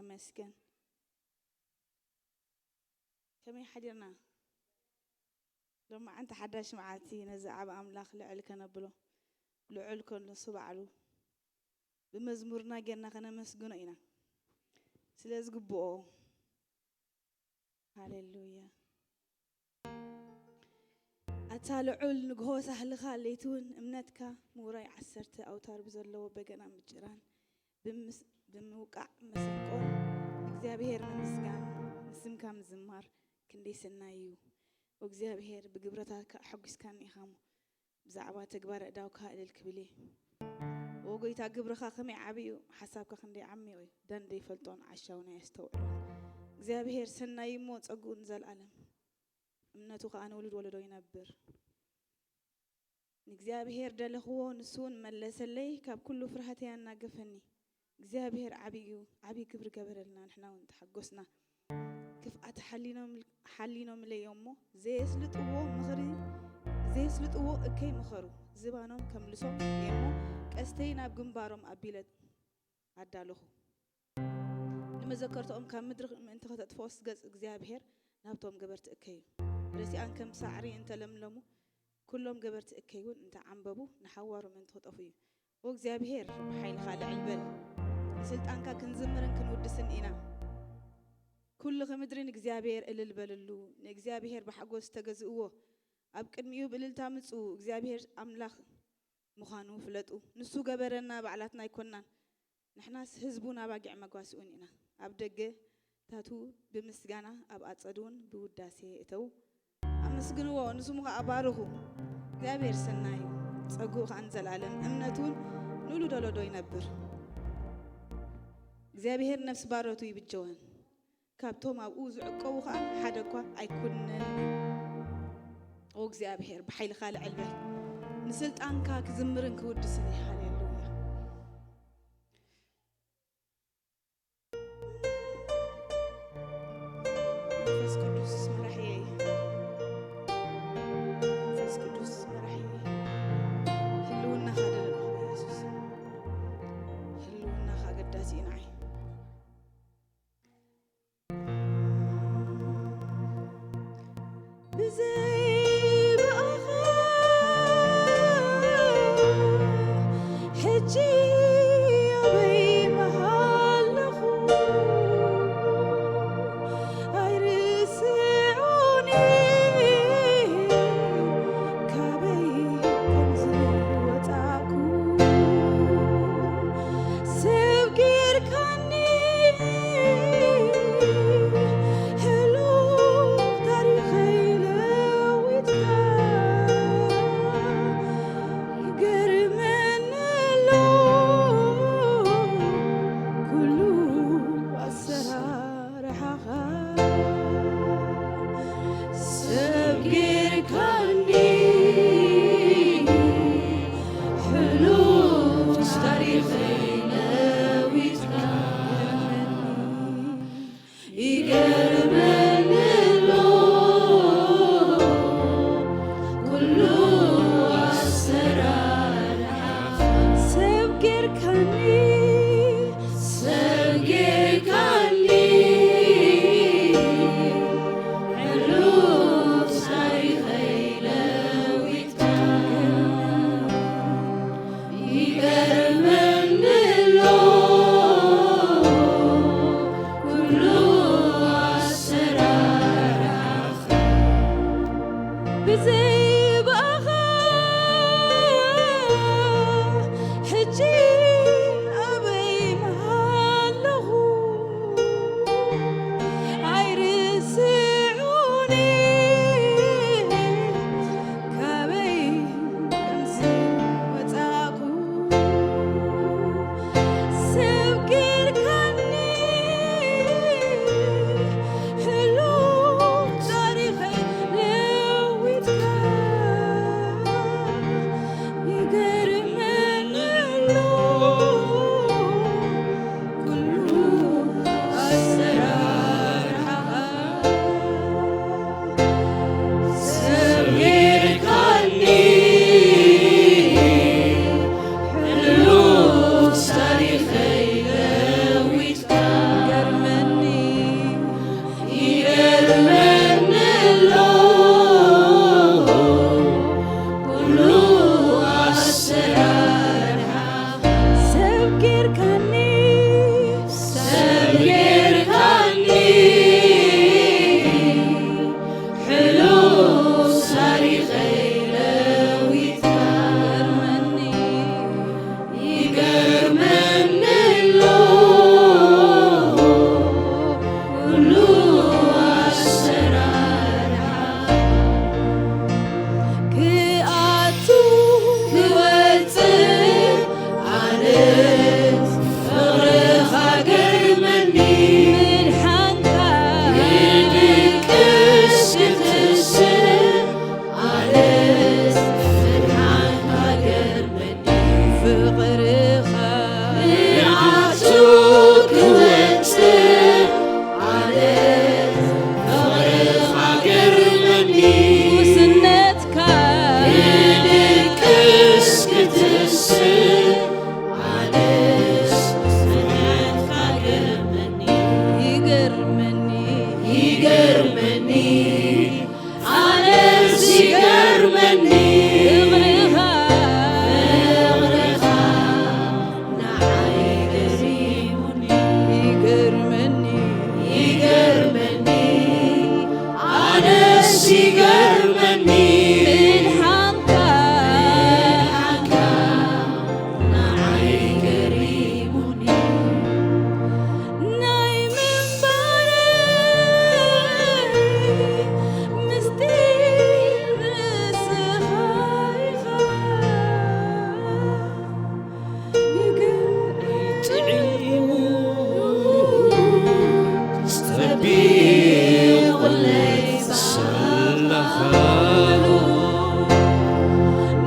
ይመስገን። ከመይ ሓዲርና? ሎማዓንቲ ሓዳሽ መዓልቲ ነዚ ዓቢ ኣምላኽ ልዕል ከነብሎ፣ ልዑል ከ ንሱ ባዕሉ ብመዝሙርና ጌርና ከነመስግኖ ኢና። ስለ ዝግብኦ። ሃሌሉያ። ኣታ ልዑል ንግሆ ሳህልኻ፣ ለይቲ እውን እምነትካ፣ ምውራይ ዓሰርተ ኣውታር ብዘለዎ በገና ምጭራን ብምስ-፣ ብምውቃዕ መሰንቆን እግዚኣብሔር ምምስጋን፣ ንስምካ ምዝማር ክንደይ ሰናይ እዩ። እግዚኣብሔር ብግብረታትካ ኣሐጒስካኒ ኢኻ እሞ፣ ብዛዕባ ተግባር ኣእዳውካ እልል ክብል እየ። ኦ ጎይታ፣ ግብርኻ ከመይ ዓቢ እዩ፣ ሓሳብካ ክንደይ ዓሚቕ እዩ፣ ደንደ ይፈልጦን ዓሻ እውን ኣየስተውዕሎን። እግዚኣብሔር ሰናይ እዩ እሞ፣ ጸግኡ ንዘለኣለም። እምነቱ ኸኣ ንውሉድ ወለዶ ይነብር። ንእግዚኣብሔር ደለኽዎ፣ ንሱ እውን መለሰለይ፣ ካብ ኩሉ ፍርሃተይ ኣናገፈኒ። እግዚኣብሔር ዓቢ እዩ፣ ዓቢ ግብሪ ገበረልና፣ ንሕና እውን ተሓጎስና። ክፍኣት ሓሊኖም-፣ ሓሊኖምለይ እሞ፣ ዘየስልጥዎ ምኽሪ፣ ዘየስልጥዎ እከይ ምኸሩ፣ ዝባኖም ከምልሶም እየ እሞ፣ ቀስተይ ናብ ግንባሮም ኣቢለ ኣዳለኹ። ንመዘከርታኦም ካብ ምድሪ ምእንቲ ከተጥፍኦስ፣ ገጽ እግዚኣብሔር ናብቶም ገበርቲ እከይ እዩ። ረሲኣን ከም ሳዕሪ እንተለምለሙ፣ ኩሎም ገበርቲ እከይ እውን እንተዓምበቡ፣ ንሓዋሩ ምእንቲ ክጠፍኡ እዩ። ኦ እግዚኣብሔር፣ ብሓይልኻ ልዕል በል። ንስልጣንካ ክንዝምርን ክንውድስን ኢና። ኩልኺ ምድሪ ንእግዚኣብሔር እልል በልሉ። ንእግዚኣብሔር ብሓጎስ ተገዝእዎ። ኣብ ቅድሚኡ ብእልልታ ምጽኡ። እግዚኣብሔር ኣምላኽ ምዃኑ ፍለጡ። ንሱ ገበረና፣ ባዕላትና ኣይኮንናን። ንሕናስ ህዝቡን ኣባጊዕ መጓስኡን ኢና። ኣብ ደገታቱ ብምስጋና፣ ኣብ ኣጸዱ እውን ብውዳሴ እተዉ። ኣመስግንዎ፣ ንስሙ ኸኣ ባርኹ። እግዚኣብሔር ሰናይ እዩ፣ ጸግኡ ኸኣ ንዘለኣለም፣ እምነቱ እውን ንውሉድ ወለዶ ይነብር። እግዚኣብሔር ነፍሲ ባሮቱ ይብጀወን፣ ካብቶም ኣብኡ ዝዕቀቡ ኸኣ ሓደ እኳ ኣይኩነንን እዩ። ኦ እግዚኣብሔር፣ ብሓይልኻ ልዕል በል። ንስልጣንካ ክዝምርን ክውድስን እየ። ሃሌሉያ። መንፈስ ቅዱስ መራሒየይ፣ መንፈስ ቅዱስ መራሒየይ፣ ህልውናኻ ደለኹ ኢየሱስ፣ ህልውናኻ ኣገዳሲ እዩ ንዓይ። ብዘይ ብኣኻ ሕጂ ኣበይ ምሃለኹ? ኣይርስዖን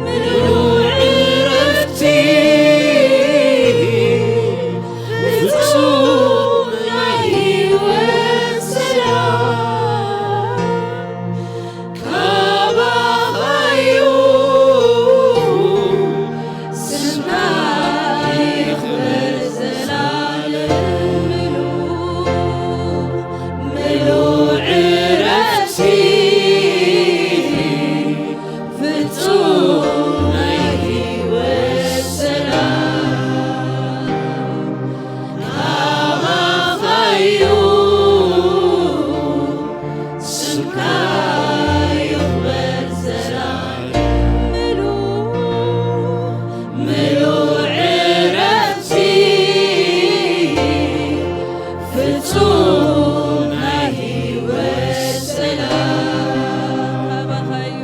ምሉእ ዕረፍቲ፣ ፍጹም ናይ ህይወት ሰላም ካባኻዩ። ስምካ ይኽበር ዘላለም። ምሉእ፣ ምሉእ ዕረፍቲ፣ ፍጹም ናይ ህይወት ሰላም ካባኻዩ። ስምካ ይኽበር ዘላለም። ምሉእ፣ ምሉእ ዕረፍቲ፣ ፍጹም ናይ ህይወት ሰላም ካባኻዩ፣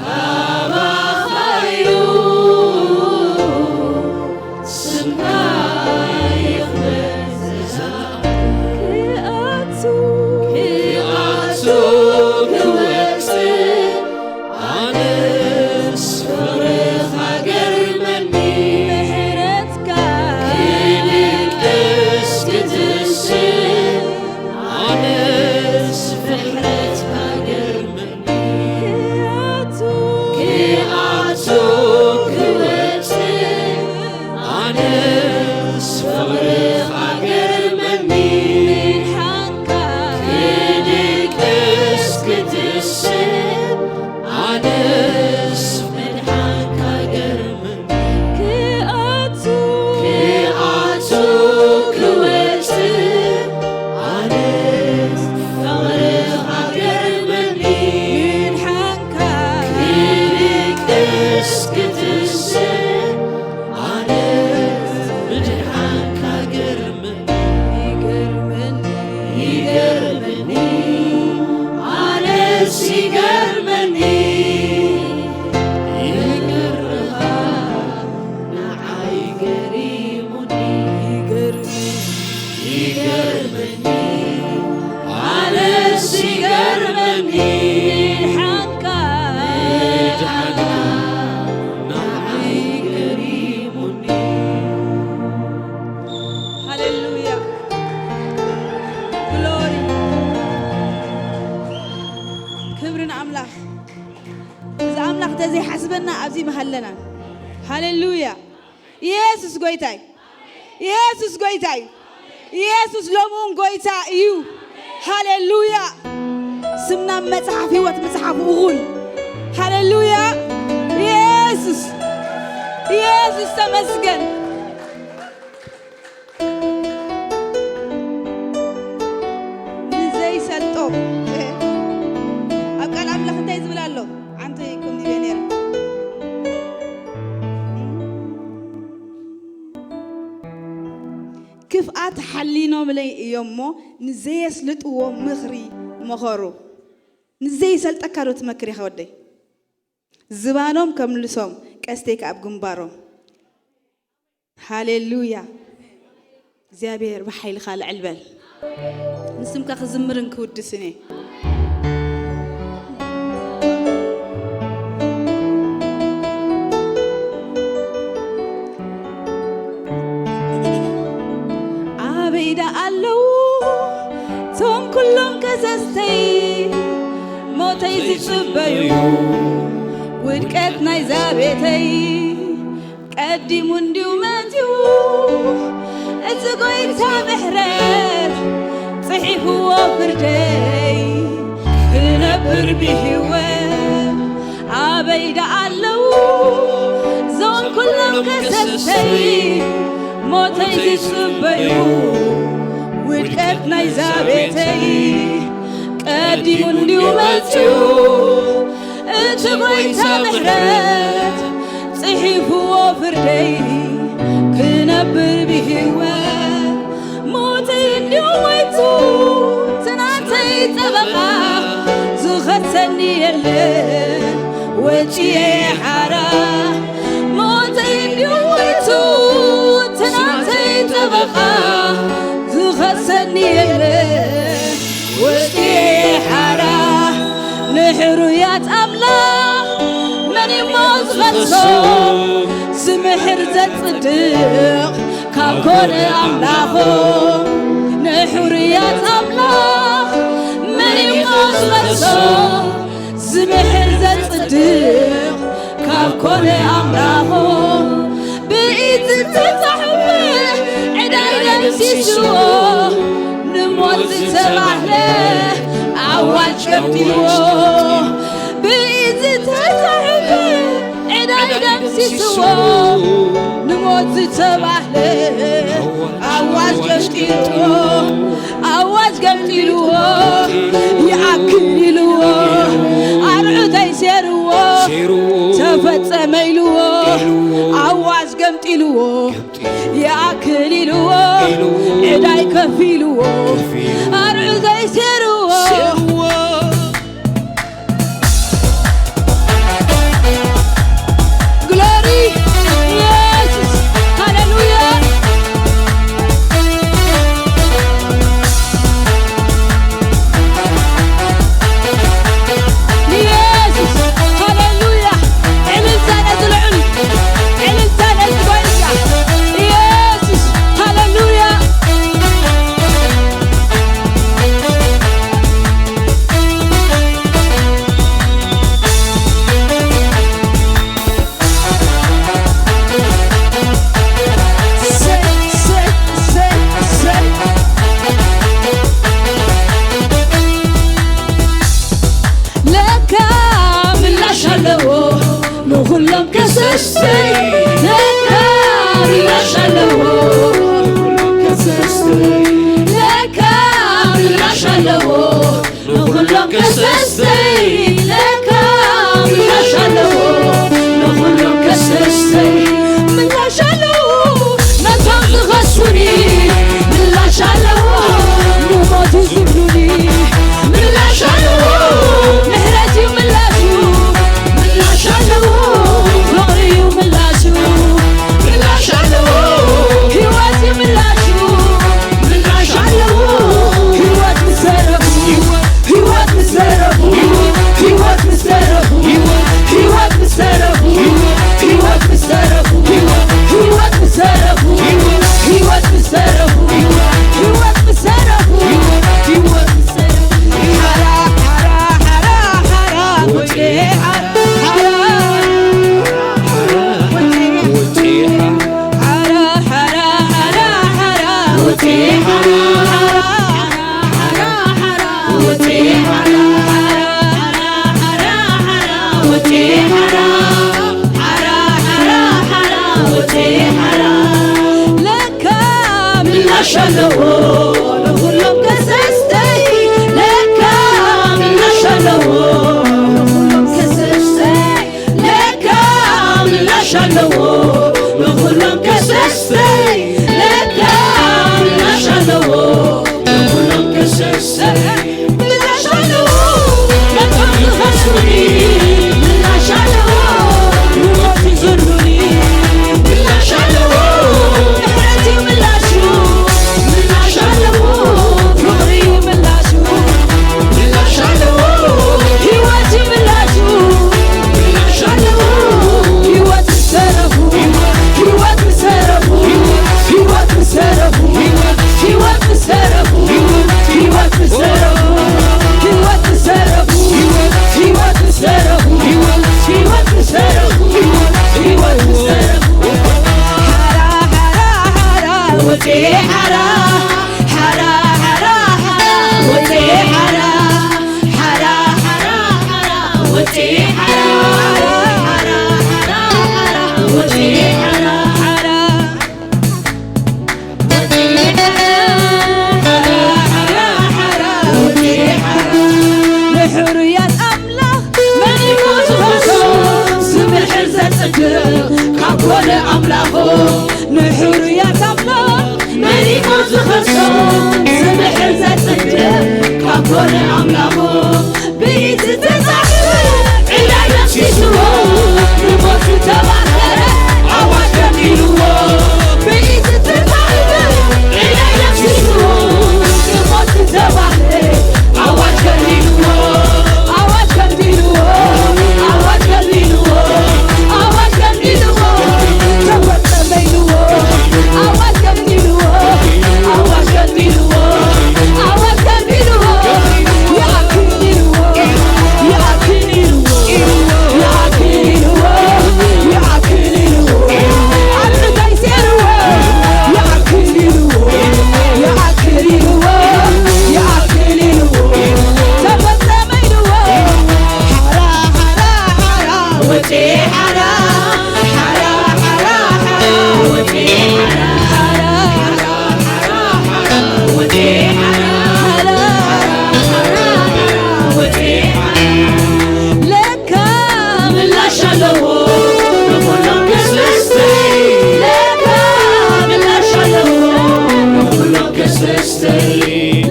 ካባኻዩ። ስምካ ይኽበር ዘላለም። ክኣቱ፣ ክኣቱ ክወጽእ፣ ኣነስ ፍቕርኻ ገርመኒ። ምሕረትካ ክድቅስ ክትስእ፣ ኣነስ ምሕረትካ ገርመኒ። ክኣቱ፣ ክኣቱ ክወጽእ፣ ኣነስ ፍቕርኻ ገርመኒ። ምድሓንካ ክድቅስ ክትስእ፣ ኣነስ ምድሓንካ ገርመኒ። ክኣቱ፣ ክኣቱ ክወጽእ፣ ኣነስ ፍቕርኻ ገርመኒ። ምድሓንካ ክድቅስ ክትስእ፣ ኣነስ ምድሓንካ ገርመኒ። ይገርመኒ፣ ይገርመኒ፣ ኣነስ ይገርመኒ። ይገርመኻ ንዓይ ገሪሙኒ። ይገርመኒ፣ ይገርመኒ፣ ኣነስ ይገርመኒ። ምድሓንካ፣ ምድሓንካ ንዓይ ገሪሙኒ። ሃሌሉያ። ግሎሪ። ክብሪ ንኣምላኽ። እዚ ኣምላኽ እንተዘይሓስበና ኣብዚ ምሃለናን። ሃሌሉያ። ኢየሱስ ጎይታይ። ኢየሱስ ጎይታይ። ኢየሱስ ሎምውን ጎይታ እዩ። ሃሌሉያ። ስምና ኣብ መጽሓፍ ህይወት ምጽሓፍ እኹል። ሃሌሉያ። ኢየሱስ፣ ኢየሱስ ተመስገን። ንዘይሰልጦ ኣብ ቃል ኣምላኽ እንታይ ዝብል ኣሎ? ዓንተይ ከምዚ ኢለ ነይረ። ክፍኣት ሓሊኖምለይ እዮም እሞ ንዘየስልጥዎ ምኽሪ መኸሩ። ንዘይሰልጠካ ዶ ትመክር ኢኻ ወደይ? ዝባኖም ከምልሶም፣ ቀስተይ ከኣ ኣብ ግንባሮም። ሃሌሉያ። እግዚኣብሔር ብሓይልኻ ልዕል በል። ንስምካ ክዝምርን ክውድስን እየ። ኣበይ ደኣ ኣለዉ እቶም ኩሎም ከሰስተይ፣ ሞተይ ዝጽበዩ፣ ውድቀት ናይዛ ቤተይ ቀዲሙ እንድዩ መጺኡ፣ እቲ ጎይታ ምሕረት ጽሒፍዎ ፍርደይ፣ ክነብር ብህይወት ኣበይ ደኣ ኣለዉ እዞም ኩሎም ከሰሰይ፣ ሞተይ ዝጽበዩ፣ ውድቀት ናይዛ ቤተይ ቀዲሙ እንድዩ መጺኡ፣ እቲ ጎይታ ምሕረት ጽሒፍዎ ፍርደይ፣ ክነብር ብህይወት ሞተይ እንድዩ ሞይቱ፣ እቲ ናተይ ጠበቓ ዝኸሰኒ የለን፣ ወጺኤ ሓራ። ሞተይ እንድዩ ሞይቱ፣ እቲ ናተይ ጠበቓ ዝኸሰኒ የለን፣ ወጺኤ ሓራ። ንሕ ዝምሕር ዘጽድቕ ካብ ኮነ ኣምላኹ፣ ንሕሩያት ኣምላኽ መን እዩ ክኸሶ? ዝምሕር ዘጽድቕ ካብ ኮነ ኣምላኹ፣ ብኢድ ዝተጻሕፈ ዕዳይ ደምሲስዎ፣ ንሞት ዝተባህለ ኣዋጅ ገምጢልዎ። ብኢድ ዝተጻሕፈ ዕዳይ ደምሲስዎ፣ ንሞት ዝተባህለ ኣዋጅ ገምጢልዎ፣ ኣዋጅ ገምጢልዎ፣ ይኣክል ኢልዎ፣ ኣርዑተይ ሴርዎ፣ ተፈጸመ ኢልዎ፣ ኣዋጅ ገምጢልዎ፣ ይኣክል ኢልዎ፣ ዕዳይ ከፊልዎ፣ ኣርዑተይ ሴርዎ። ግሎሪ ኢየሱስ፣ ሃሌሉያ። ኢየሱስ፣ ሃሌሉያ። ዕልልታ ነቲ ልዑል፣ ዕልልታ ነቲ ጎይታ። ኢየሱስ፣ ሃሌሉያ። ለካ ምላሽ ኣለዎ ንኹሎም ከሰስተይ፣ ለካ ምላሽ ኣለዎ ንኹሎም ከሰስተይ፣ ለካ ምላሽ ኣለዎ ንኹሎም ከሰስተይ፣ ለካ ምላሽ ኣለዎ ንኹሎም ከሰስተይ። ምላሽ ኣለዎ ነቶም ዝኸሱኒ፣ ምላሽ ኣለዎ ንሞት ዝብሉኒ፣ ምላሽ ኣለዎ ምሕረት እዩ ምላሹ፣ ምላሽ ኣለዎ ፍቕሪ እዩ ምላሹ፣ ምላሽ ኣለዎ ህይወት እዩ ምላሹ። ምላሽ ኣለዎ ህይወት ምስ ዘረቡ፣ ህይወት ምስ ዘረቡ፣ ህይወት ምስ ዘረቡ፣ ህይወት ምስ ዘረቡ፣ ህይወት ምስ ዘረቡ፣ ህይወት ምስ ዘረቡ፣ ህይወት ምስ ዘረቡ፣ ህይወት ምስ ዘረቡ፣ ህይወት ምስ ዘረቡ፣ ሓራ፣ ሓራ፣ ሓራ፣ ሓራ፣ ወዴ፣ ሓራ፣ ሓራ፣ ወዴ፣ ሓራ። ለካ ምላሽ ኣለዎ ንኹሎም ከሰስተይ፣ ለካ ምላሽ ኣለዎ ንኹሎም ከሰስተይ። ለካ ምላሽ ኣለዎ ንኹሎም ከሰስተይ፣ ለካ ምላሽ ኣለዎ ንኹሎም ከሰስተይ። ምላሽ ኣለዎ ነቶም ዝኸሱኒ፣ ምላሽ ኣለዎ ንሞት ዝዝርጉኒ፣ ምላሽ ኣለዎ ምሕረት እዩ ምላሹ፣ ምላሽ ኣለዎ ፍቕሪ እዩ ምላሹ። ምላሽ ኣለዎ ህይወት ይምላሹ። ምላሽ ኣለዎ ህይወት ምስ ዘረቡ፣ ህይወት ምስ ዘረቡ፣ ህይወት ምስ ዘረቡ፣ ህይወት ምስ ዘረቡ፣ ህይወት ምስ ዘረቡ፣ ህይወት ምስ ዘረቡ፣ ህይወት ምስ ዘረቡ፣ ህይወት ምስ ዘረቡ፣ ህይወት ምስ ዘረቡ። ሓራ፣ ሓራ፣ ሓራ፣ ወጤ ሓራ። ሓራ፣ ሓራ፣ ሓራ፣ ወጤ ሓራ። ሓራ፣ ሓራ፣ ሓራ፣ ወጤ ሓራ። ሓራ፣ ሓራ፣ ሓራ፣ ወጤ ሓራ። ሓራ፣ ወጤ ሓራ። ሓራ፣ ሓራ፣ ሓራ፣ ወጤ ሓራ። ንሕሩያት ኣምላኽ መን እዩ ዝኸሶ? ዝምሕር ዘጽድቕ ካብ ኮነ ኣምላኹ። ንሕሩያት ኣምላኽ መን እዩ ዝኸሶ? ዝምሕር ዘጽድቕ ካብ ኮነ ኣምላኹ። ብኢድ ዝተጻሕፈ ዕዳ ደምሲስዎ፣ ንሞት ዝተባህለ ኣዋጅ ገምጢልዎ። ብኢድ ዝተጻሕፈ ዕዳ ደምሲስዎ፣ ንሞት ዝተባህለ ኣዋጅ ገምጢልዎ። ኣዋጅ ገምጢልዎ። ኣዋጅ ገምጢልዎ። ኣዋጅ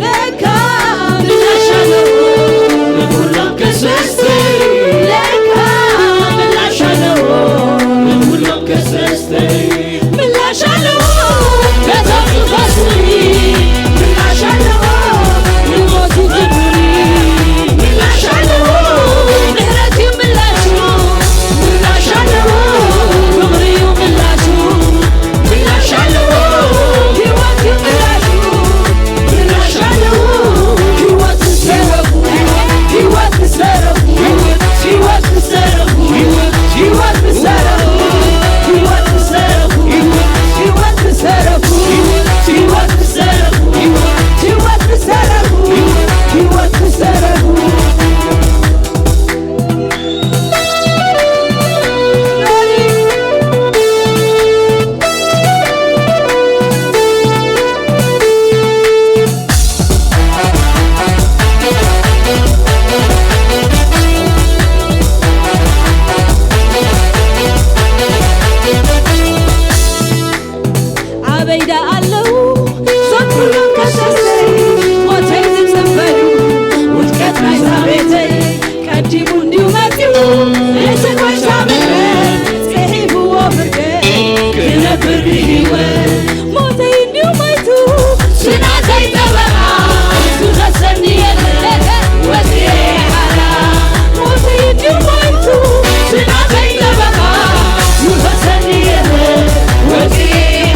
ለካ ምላሽ ኣለዎ ንኩሎም ከሰስተይ፣ ለካ ምላሽ ኣለዎ ንኩሎም ከሰስተይ። ምላሽ ኣለዎ ነቶም ዝኸሱኒ፣ ምላሽ ኣለዎ ንሞቱ ዝብሉኒ፣ ምላሽ ኣለዎ ምሕረት እዩ ምላሹ፣ ምላሽ ኣለዎ ፍቕሪ እዩ ምላሹ። ምላሽ ኣለዎ ህይወት እዩ ምላሹ፣ ምላሽ ኣለዎ ህይወት ምስ ደረኹ፣ ህይወት ምስ ደረኹ፣ ህይወት ምስ ደረኹ፣ ህይወት ምስ ደረኹ፣ ህይወት ምስ ደረኹ፣ ህይወት ምስ ደረኹ፣ ህይወት ምስ ደረኹ፣ ህይወት ምስ ደረኹ፣ ህይወት ምስ ደረኹ። ኣበይ ደኣ ኣለዉ እዞም ኩሎም ከሰሰይ? ሞተይ ዝጽበዩ ውድቀት ናይዛ ቤተይ ቀዲሙ እንድዩ መጺኡ። እቲ ጎይታ ምሕረት ጽሒፍዎ ፍርደይ ክነብር ብህይወት። ሞተይ እንድዩ ሞይቱ ስናተይ ጠበቓ ዝኸሰኒ የለ ወጽኤ ሓራ። ሞተይ እንድዩ ሞይቱ ስናተይ ጠበቓ ዝኸሰኒ የለ ወጽኤ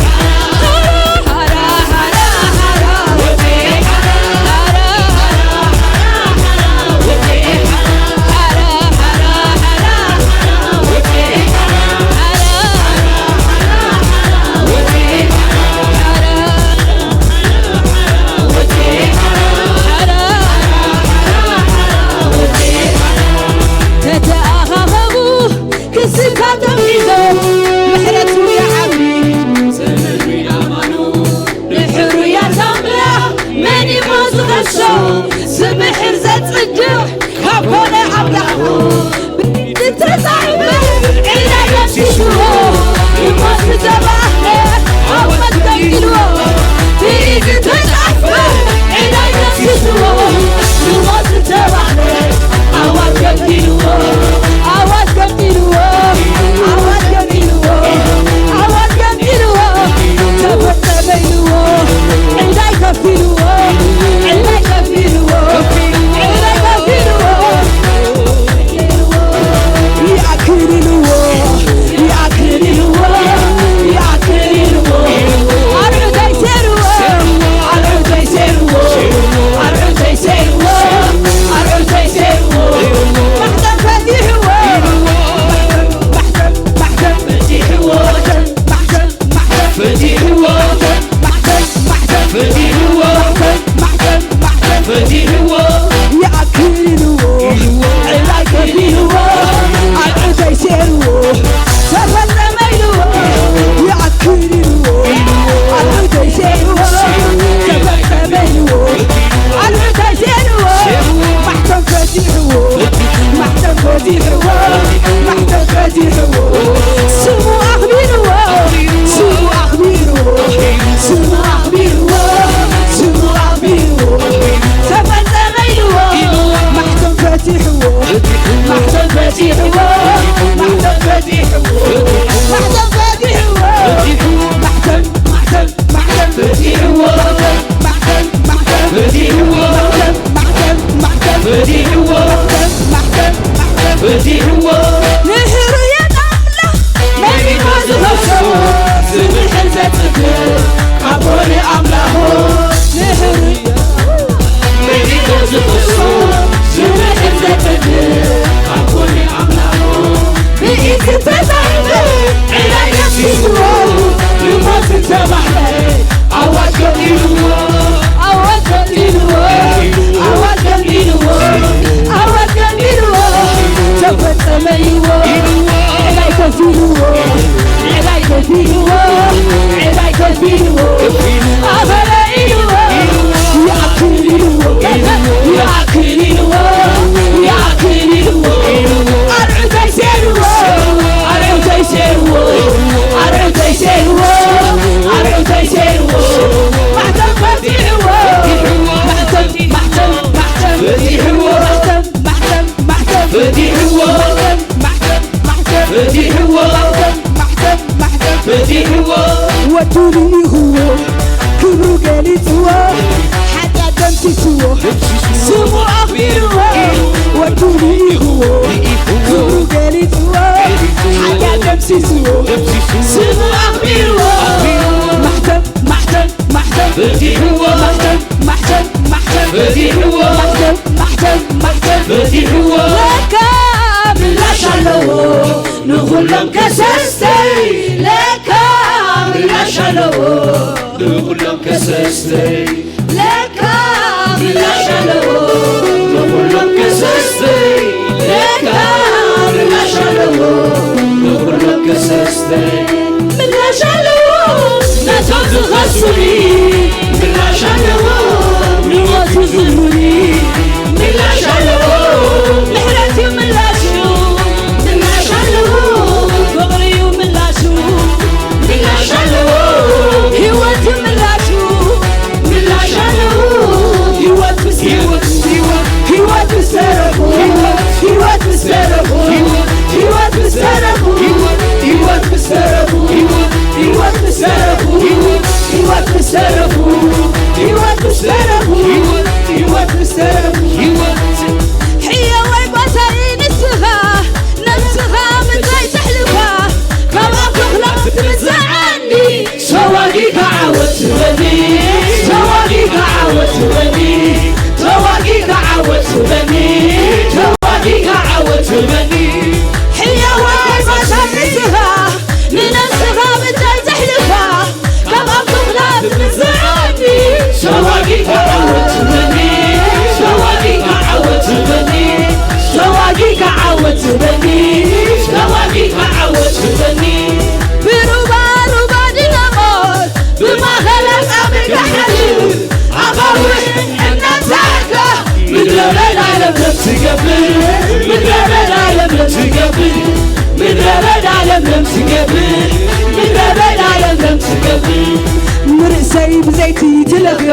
ሓራ። ተተኣኻኸቡ ክስታቶም ሒዞም ምሕረቱ ይዓቢ። ጽንዕቲ ኣማኑ ንሕሩያት ኣምላኽ መን እሞ ዝኸሶ? ዝምሕር ዘጽድቕ ካብ ኮነ ኣምላኹ። ብኢድ ዝተጻሕፈ ዕዳ ደምሲስዎ፣ ንሞት ዝተባህለ ዓወት ከፊልዎ። ብኢድ ዝተጻሕፈ ዕዳ ደምሲስዎ፣ ንሞት ዝተባህለ ዓወት ከፊልዎ። ዓወት ከፊልዎ፣ ዓወት ከፊልዎ፣ ዓወት ከፊልዎ። ተፈጸመ ኢልዎ፣ ዕዳይ ከፊልዎ፣ ዕዳይ ከፊልዎ፣ ዕዳይ ከፊልዎ። ይኣክል ኢልዎ፣ ይኣክል ኢልዎ፣ ይኣክል ኢልዎ። ኣርዑተይ ሴርዎ፣ ኣርዑተይ ሴርዎ፣ ኣርዑተይ ሴርዎ፣ ኣርዑተይ ሴርዎ። ማሕተም ፈቲሕዎ፣ ማሕተም፣ ማሕተም፣ ማሕተም ፈቲሕዎ፣ ማሕተም፣ ማሕተም፣ ማሕተም ፈቲሕዎ፣ ማሕተም፣ ማሕተም ፈቲሕዎ፣ ማሕተም፣ ማሕተም ፈቲሕዎ። ይኣክል ኢልዎ፣ ዕላይ ከፊልዎ፣ ኣርዑተይ ሴርዎ፣ ተፈጸመ ኢልዎ። ይኣክል ኢልዎ፣ ኣርዑተይ ሴርዎ፣ ተፈጸመ ኢልዎ። ኣርዑተይ ሴርዎ፣ ማሕተም ፈቲሕዎ፣ ማሕተም ፈቲሕዎ፣ ማሕተም ፈቲሕዎ። ስሙ ኣኽቢርዎ፣ ስሙ ኣኽቢርዎ፣ ስሙ ኣኽቢርዎ፣ ስሙ ኣኽቢርዎ። ተፈጸመ ኢልዎ፣ ማሕተም ፈቲሕዎ፣ ማሕተም ፈቲሕዎ፣ ማሕተም ፈቲሕዎ፣ ማሕተም ፈቲሕዎ። ማሕተም፣ ማሕተም፣ ማሕተም ፈቲሕዎ፣ ማሕተም፣ ማሕተም ፈቲሕዎ፣ ማሕተም፣ ማሕተም፣ ማሕተም ፈቲሕዎ፣ ማሕተም፣ ማሕተም፣ ማሕተም ፈቲሕዎ። ንሕሩያት ኣምላኽ መን እሞ ዝኸሶ? ዝምሕር ዘጽድቕ ካብ ኮነ ኣምላኹ። ንሕሩያት መን እሞ ዝኸሶ? ዝምሕር ዘጽድቕ ካብ ኮነ ኣምላኹ። ብኢድ ዝተጻሕፈ ዕላይ ከፊልዎ፣ ንሞት ዝተባህለ ኣዋጅ ገዲልዎ። ኣዋጅ ገዲልዎ፣ ኣዋጅ ገዲልዎ፣ ኣዋጅ ገዲልዎ። ተፈጸመ ኢልዎ፣ ዕላይ ከፊልዎ፣ ዕላይ ከፊልዎ፣ ዕላይ ከፊልዎ። ኣኸለ ኢልዎ፣ ይኣክል ኢልዎ፣ ይኣክል ኢልዎ፣ ይኣክል ኢልዎ። ኣርዑተይ ሴርዎ፣ ኣርዑተይ ሴርዎ፣ ኣርዑተይ ሴርዎ፣ ኣርዑተይ ሴርዎ። ማሕተም ፈቲሕዎ፣ ስሙ ኣኽቢርዎ፣ ወዱ ልኢኽዎ፣ ክብሩ ገሊጽዎ፣ ሓጢኣት ደምሲስዎ። ስሙ ኣኽቢርዎ፣ ማሕተም፣ ማሕተም፣ ማሕተም ፈቲሕዎ። ማሕተም፣ ማሕተም፣ ማሕተም ፈቲሕዎ። ማሕተም፣ ማሕተም፣ ማሕተም ፈቲሕዎ። ለካ ምላሽ ኣለዎ ንኹሎም ከሰስተይ፣ ለካ ምላሽ ኣለዎ ንኹሎም ከሰስተይ። ለካ ምላሽ ኣለዎ ንኹሎም ከሰስተይ፣ ለካ ምላሽ ኣለዎ ንኹሎም ከሰስተይ። ምላሽ ኣለዎ ነቶም ዝኸሱኒ፣ ምላሽ ኣለዎ ንሞት ዝብሉኒ። ምላሽ ኣለዎ ምሕረት እዩ ምላሹ፣ ምላሽ ኣለዎ ፍቕሪ እዩ ምላሹ፣ ምላሽ ኣለዎ ህይወት እዩ ምላሹ። ምላሽ ኣለዎ ህይወት ምስ ህይወት፣ ህይወት፣ ህይወት ምስ ተረፉ፣ ህይወት፣ ህይወት ምስ ተረፉ፣ ህይወት፣ ህይወት ምስ ተረፉ፣ ህይወት፣ ህይወት ምስ ተረፉ፣ ህይወት፣ ህይወት ምስ ተረፉ፣ ህይወት፣ ህይወት ምስ ተረፉ፣ ህይወት ምስ ተረፉ፣ ህይወት፣ ህይወት ምስ ተረፉ፣ ህይወት። ሕያዋይ ጓሳይ ንስኻ ነብስኻ ምድራይ ዘሕልፋ፣ ካብ ኣፍልኽላ ትምዝዓኒ። ተዋጊእካ ዓወት በኒ፣ ተዋጊእካ ዓወት በኒ፣ ተዋጊእካ ዓወት በኒ፣ ተዋጊእካ ዓወት በኒ። ሕያዋይ ጓሳይ ንስኻ ንነብስኻ ምድራይ ዘሕልፋ፣ ካብ ኣፍልኽላ ትምዝዓኒ። ተዋጊእካ ዓወት በኒ፣ ተዋጊእካ ዓወት በኒ፣ ተዋጊእካ ዓወት በኒ፣ ተዋጊእካ ዓወት በኒ። ብሩባ ሩባ ድናሞት ብማእኸል ኣጻብዕካ ሓልፍ፣ ኣኻውሕ እናንጻዕካ ምድረ በዳ ለምለም ትገብር፣ ምድረ በዳ ለምለም ትገብር፣ ምድረ በዳ ለምለም ትገብር፣ ምድረ በዳ ለምለም ትገብር። ንርእሰይ ብዘይቲ ትለኽዮ፣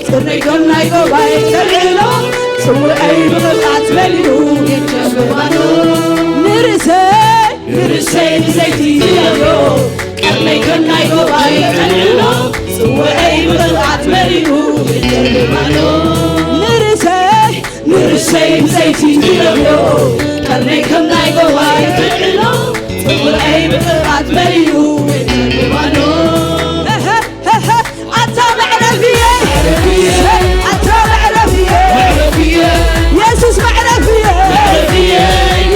ቅርነይ ከም ናይ ጎባይ ተልዕሎ፣ ጽውዐይ ብቕብኣት መሊኡ ይጨምር ባኖ። ንርእሰይ ንርእሰይ ብዘይቲ ትለኽዮ፣ ቅርነይ ከም ናይ ጎባይ ተልዕሎ፣ ጽውዐይ ብቕብኣት መሊኡ ይጨምር ባኖ። ንርእሰይ ንርእሰይ ብዘይቲ ትለኽዮ፣ ቅርነይ ከም ናይ ጎባይ ተልዕሎ፣ ጽውዐይ ብቕብኣት መሊኡ ይጨምር ባኖ። ኣታ መዕረፍየ፣ ኣታ መዕረፍየ፣ የሱስ መዕረፍየ፣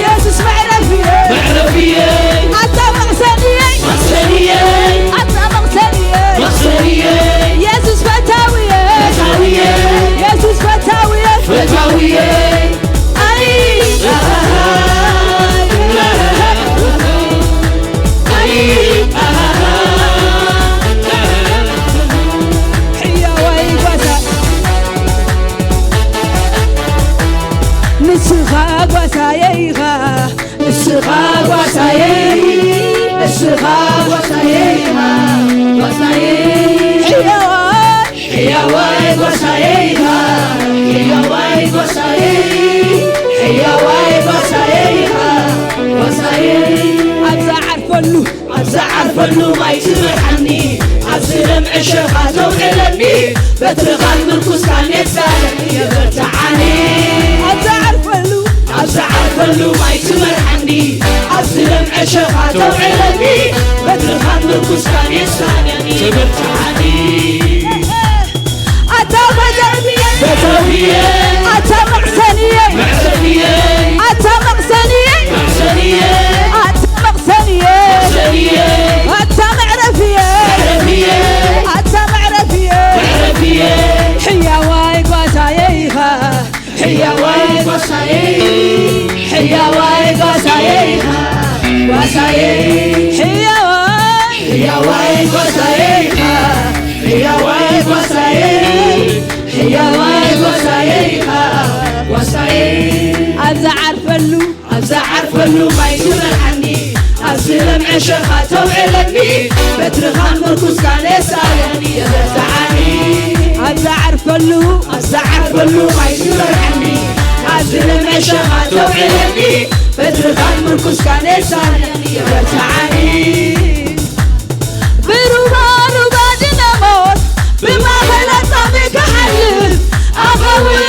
የሱስ መዕረፍየ፣ ኣታ መቕሰንየ፣ ኣታ መቕሰንየ፣ የሱስ ፈታውየ፣ የሱስ ፈታውየ፣ ፈታውየ። ኣይ፣ ኣይ፣ ኣይ፣ ኣይ፣ ሕያዋይ ጓሳ፣ ንስኻ ጓሳየ ኢኻ፣ ንስኻ ጓሳየ፣ ንስኻ ጓሳየ ኢኻ፣ ጓሳየ። ሕያዋይ ሕያዋይ ጓሳየ ኢኻ፣ ሕያዋይ ጓሳየ፣ ሕያዋይ ጓሳየ ኢኻ፣ ጓሳየ። ኣብ ዝዓርፈሉ፣ ኣብ ዝዓርፈሉ ማይ ትመርሓኒ፣ ኣብ ዝለምዐ ሸኻ ተውዕለኒ፣ በትርኻን ምርኩስካን የሳለኒ፣ የበርትዓኒ። ኣብ ዝዓርፈሉ፣ ኣብ ዝዓርፈሉ ማይ ትመርሓኒ፣ ኣብ ዝለምዐ ሸኻ ተውዕለኒ፣ በትርኻን ምርኩስካን የሳለኒ፣ የበርትዓኒ። ኣታ ፈታውየ፣ ፈታውየ፣ ኣታ መቕሰንየ፣ መዕረፍየ፣ ኣታ መቕሰንየ፣ መቕሰንየ፣ ኣታ መቕሰንየ፣ መቕሰንየ፣ ኣታ መዕረፍየ፣ መዕረፍየ፣ ኣታ መዕረፍየ፣ መዕረፍየ። ሕያዋይ ጓሳየ ኢኻ፣ ሕያዋይ ጓሳየ፣ ሕያዋይ ጓሳየ ኢኻ፣ ጓሳየ። ሕያዋይ፣ ሕያዋይ ጓሳየ ኢኻ፣ ሕያዋይ ጓሳየ፣ ሕያዋይ ጓሳየ ኢኻ፣ ጓሳየ። ኣብ ዝዓርፈሉ፣ ኣብ ዝዓርፈሉ ማይ ትመርሓኒ፣ ኣብ ዝለምዐ ሸኻ ተውዕለኒ፣ በትርኻን ምርኩስካን የሳለኒ፣ የበርትዓኒ። ኣብ ዝዓርፈሉ፣ ኣብ ዝዓርፈሉ ማይ ትመርሓኒ፣ ኣብ ዝለምዐ ሸኻ ተውዕለኒ፣ በትርኻን ምርኩስካን የሳለኒ፣ የበርትዓኒ። ብሩባ ሩባ ድናሞት ብማእኸል ኣጻብዕ ክሓልፍ፣ ኣኻውሕ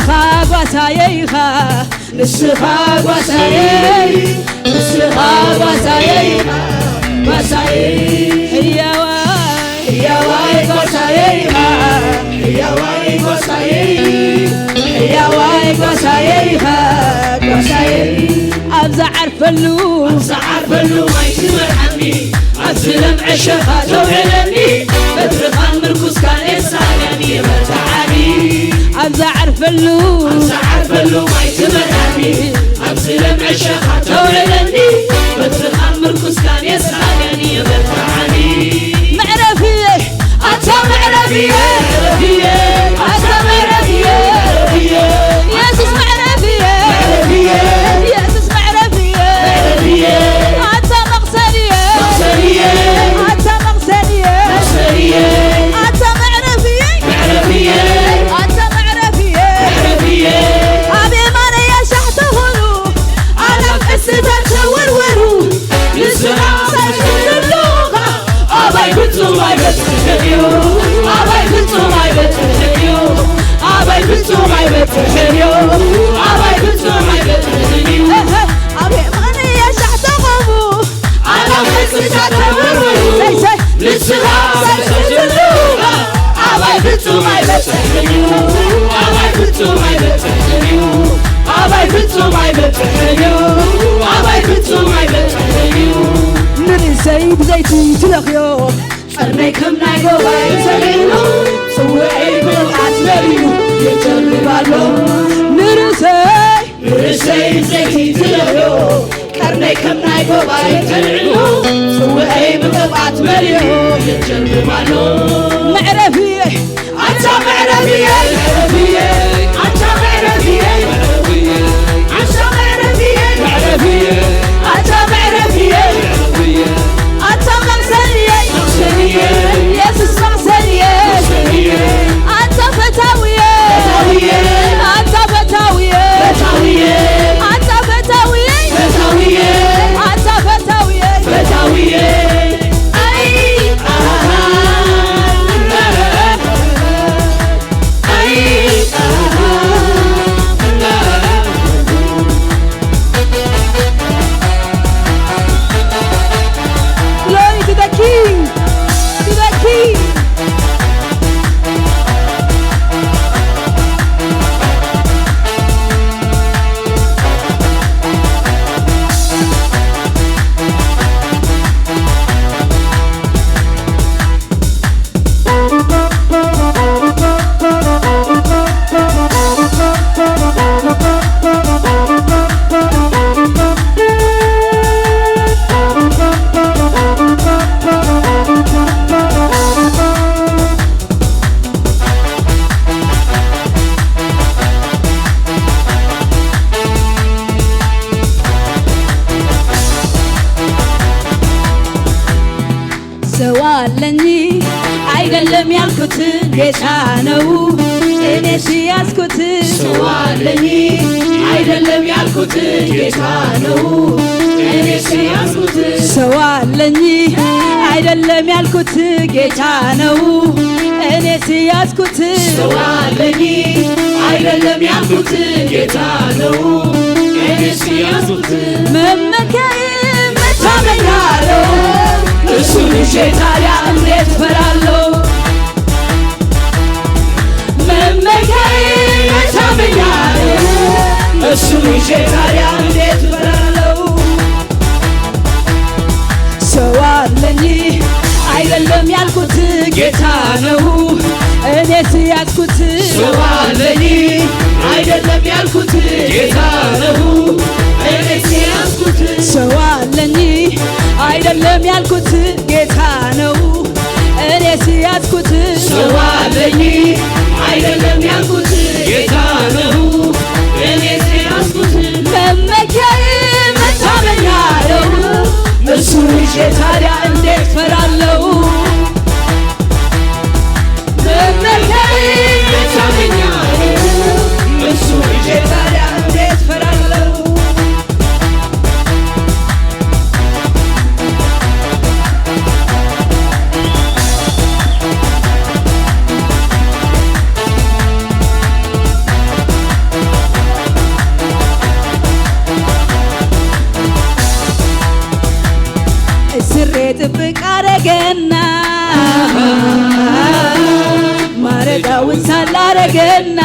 ጓሳየ ኢኻ፣ ንስኻ ጓሳየ፣ ንስኻ ጓሳየ ኢኻ፣ ጓሳየ። ህያዋይ፣ ህያዋይ ጓሳየ ኢኻ፣ ህያዋይ ጓሳየ፣ ህያዋይ ጓሳየ ኢኻ፣ ጓሳየ። ኣብ ዝዓርፈሉ፣ ኣብ ዝዓርፈሉ ማይ ትመርሓኒ፣ ኣብ ዝለምዐ ሸኻ ተውዕለኒ፣ በትርኻን ምርኩስካን የሳልያኒ የበርትዓኒ። ኣብ ዝዓርፈሉ፣ ኣብ ዝዓርፈሉ ማይ ትመርሓኒ፣ ኣብ ዝለምዐ ሸኻ ተውዕለኒ፣ በትርኻን ምርኩስካን የሳልያኒ የበርትዓኒ። መዕረፍየ፣ ኣታ መዕረፍየ፣ ኣታ መዕረፍየ፣ የሱስ መዕረፍየ፣ የሱስ መዕረፍየ፣ ኣታ መቕሰንየ፣ ኣታ መቕሰንየ፣ ኣታ መዕረፍየ፣ ኣታ መዕረፍየ፣ ኣብ የማነይ ኣሻሕ ተኾኑ፣ ኣላፍ ቅስታት ተወርወሩ። ንስኻ ሳይክል ዘለኻ ኣባይ ፍጹም ኣይበጽሕን እዩ። ኣባይ ፍጹም ኣይበጽሕን እዩ። ኣባይ ፍጹም ኣይበጽሕን እዩ። ኣባይ ፍጹም ኣይበጽሕን እዩ። ኣብ የማነይ ኣሻሕ ተቖሙ። ኣላፍ ቅስታት ተወርወሩ። ሰይ፣ ሰይ። ንስኻ ሳይክል ዘለኻ ኣባይ ፍጹም ኣይበጽሕን እዩ። ኣባይ ፍጹም ኣይበጽሕን እዩ። ኣባይ ፍጹም ኣይበጽሕን እዩ። ኣባይ ፍጹም ኣይበጽሕን እዩ። ንርእሰይ ብዘይቲ ትለኽዮ። ቀርነይ ከም ናይ ጎባይ ተልዒሉ፣ ጽውዐይ ብቕብኣት መሊኡ ይጨልም ኣሎ። ንርእሰይ፣ ንርእሰይ ብዘይቲ ትለኽዮ። ቀርነይ ከም ናይ ጎባይ ተልዒሉ፣ ጽውዐይ ብቕብኣት መሊኡ ይጨልም ኣሎ። መዕረፍየ፣ ኣታ መዕረፍየ፣ መዕረፍየ፣ ኣታ መዕረፍየ፣ መዕረፍየ፣ ኣታ መዕረፍየ፣ መዕረፍየ፣ ኣታ መዕረፍየ፣ መዕረፍየ፣ ኣታ መቕሰንየ፣ መቕሰንየ፣ የሱስ መቕሰንየ፣ መቕሰንየ፣ ኣታ ፈታውየ፣ ፈታውየ፣ ኣታ ፈታውየ፣ ፈታውየ፣ ኣታ ፈታውየ፣ ፈታውየ፣ ኣታ ፈታውየ፣ ፈታውየ። ኣይ፣ ኣሃ፣ ኣይ፣ ኣሃ፣ Glory to the King! To the King! ሰው አለኝ አይደለም ያልኩት ጌታ ነው እኔስ ያዝኩት። ሰው አለኝ አይደለም ያልኩት ጌታ ነው እኔስ ያዝኩት። ሰው አለኝ አይደለም ያልኩት ጌታ ነው እኔስ ያዝኩት። ሰው አለኝ አይደለም ያልኩት ጌታ ነው እኔስ ያዝኩት። መመኪያዬ መታመኛለሁ፣ እሱን ይዤ ታዲያ እንዴት እፈራለሁ? መመኪያዬ መታመኛለሁ፣ እሱን ይዤ ታዲያ እንዴት እፈራለሁ? ሰው አለኝ አይደለም ያልኩት ጌታ ነው እኔስ ያዝኩት። ሰው አለኝ አይደለም ያልኩት ጌታ ነው እኔስ ያዝኩት። ሰው አለኝ አይደለም ያልኩት ጌታ ነው እኔስ ያዝኩት። ሰው አለኝ አይደለም ያልኩት ጌታ ነው እኔስ ያዝኩት። መመኪያዬ መታመኛለሁ፣ እሱን ይዤ ታዲያ እንዴት እፈራለሁ? መመኪያዬ መታመኛለሁ፣ እሱን ይዤ ታዲያ እንዴት እፈራለሁ? ገና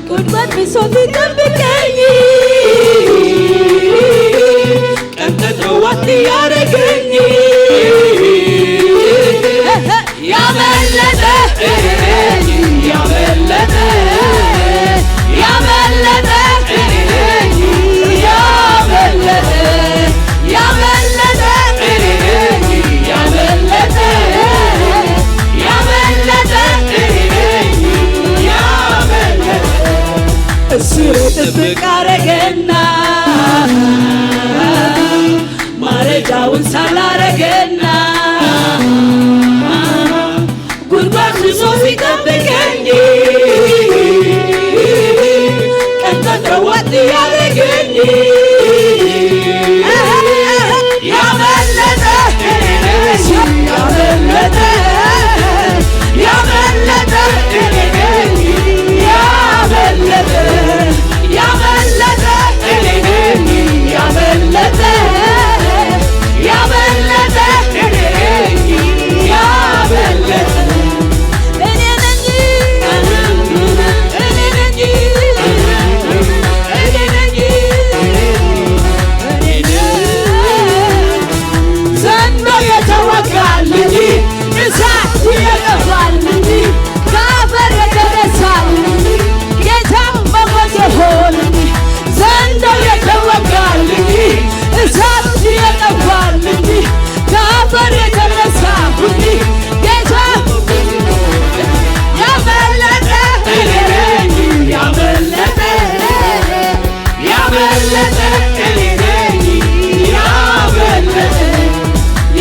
ጉድጓድ ምሶት ይጠብቀኝ፣ ቀን ቀትር ዋጥ ያረገኝ። ያመለጠ፣ ያመለጠ፣ ያመለጠ፣ ያመለጠ፣ ያመለጠ፣ ያመለጠ፣ ያመለጠ፣ ያመለጠ። እስሬ ጥብቅ አረገና ማረጃውን ሳላረገና ጉድጓድ ምሶ ሲጠብቀኝ ቀን ቀትር ዋጥ ያረገኝ። ያመለጠ፣ ያመለጠ፣ ያመለጠ፣ ያመለጠ፣ ያመለጠ፣ ያመለጠ፣ ያመለጠ፣ ያመለጠ። እኔ ነኝ፣ እኔ ነኝ፣ እኔ ነኝ፣ እኔ ነኝ። ዘንዶ የተወጋልኝ፣ እሳት የጠፋልኝ፣ ከአፈር የተነሳልኝ፣ ጌታ ሞገስ የሆነልኝ። ዘንዶ የተወጋልኝ፣ እሳት የጠፋልኝ፣ ከአፈር የተነሳሁኝ፣ ጌታ ያመለጠ፣ ያመለጠ፣ ያመለጠ፣ ያመለጠ፣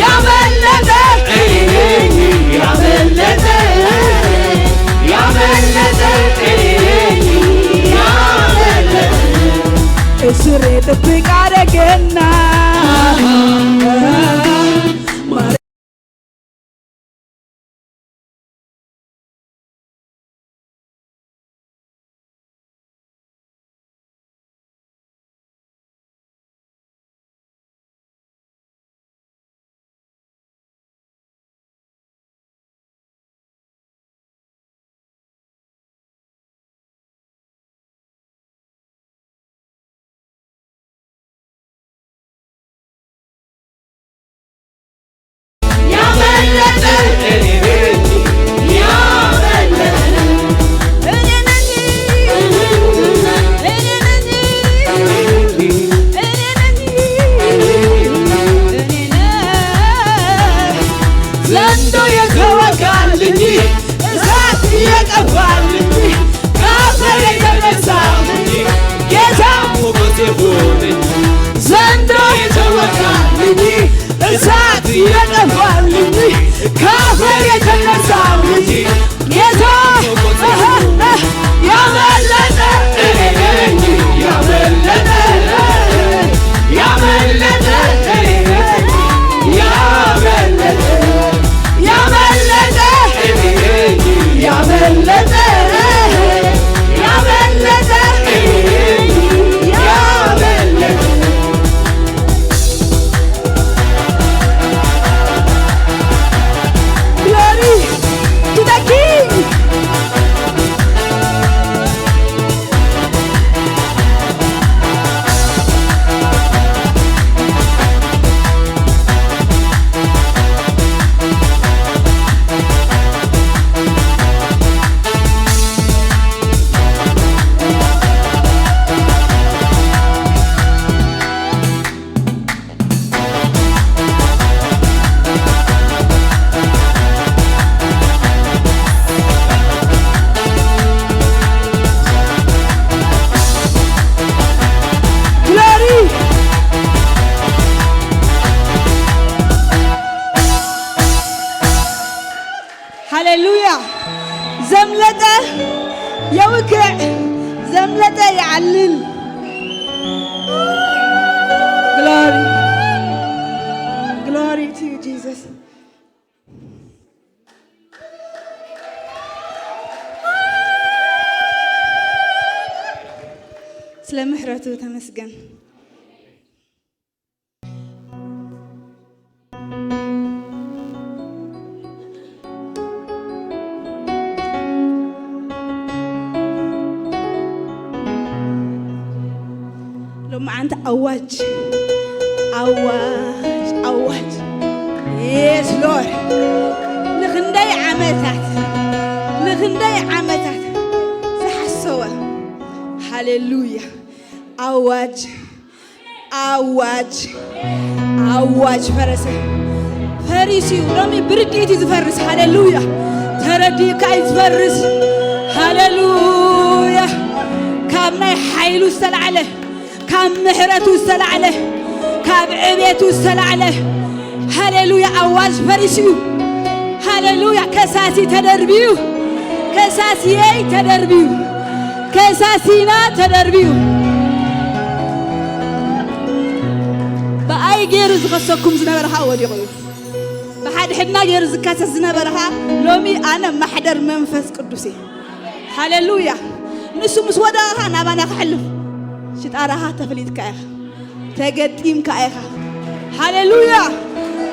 ያመለጠ፣ ያመለጠ፣ ያመለጠ። እስሬ ጥብቅ አረገና ዘንዶ የተወጋልኝ፣ እሳት የጠፋልኝ፣ ከአፈር የተነሳሁኝ፣ ጌታ ሞገስ የሆነኝ። ዘንዶ የተወጋልኝ፣ እሳት የጠፋልኝ፣ ከአፈር የተነሳሁኝ፣ ጌታ ያመለጠ፣ ያመለጠ፣ ያመለጠ፣ ያመለጠ፣ ያመለጠ፣ ያመለጠ፣ ያመለጠ። Glory to the King. Glory. ሃሌሉያ። ዘምለጠ የውግዕ፣ ዘምለጠ ይዓልል። Glory. Glory to you, Jesus. ስለ ምሕረቱ ተመስገን። ሓንቲ ኣዋጅ ኣዋጅ ኣዋጅ። Yes Lord። ንኽንደይ ዓመታት ንኽንደይ ዓመታት ዝሓሰወ። ሃሌሉያ። ኣዋጅ ኣዋጅ ኣዋጅ ፈረሰ። ፈሪስ እዩ ሎሚ ብርድኢት እዩ ዝፈርስ። ሃሌሉያ። ተረዲእካ እዩ ዝፈርስ። ሃሌሉያ። ካብ ናይ ሓይሉ ዝተላዕለ ካብ ምሕረቱ ዝተላዕለ ካብ ዕቤቱ ዝተላዕለ። ሃሌሉያ። ኣዋጅ ፈሪሱ እዩ። ሃሌሉያ። ከሳሲ ተደርቢዩ ከሳሲየይ ተደርቢዩ ከሳሲና ተደርቢዩ። ብኣይ ገይሩ ዝኸሰኩም ዝነበረ ኸዓ ወዲቑ እዩ። ብሓድሕድና ገይሩ ዝካሰስ ዝነበረ ኸዓ ሎሚ ኣነ ማሕደር መንፈስ ቅዱስ እየ። ሃሌሉያ። ንሱ ምስ ወደቐኻ ናባና ክሕልፍ ሽጣራኻ ተፈሊጥካ ኢኻ። ተገጢምካ ኢኻ። ሃሌሉያ።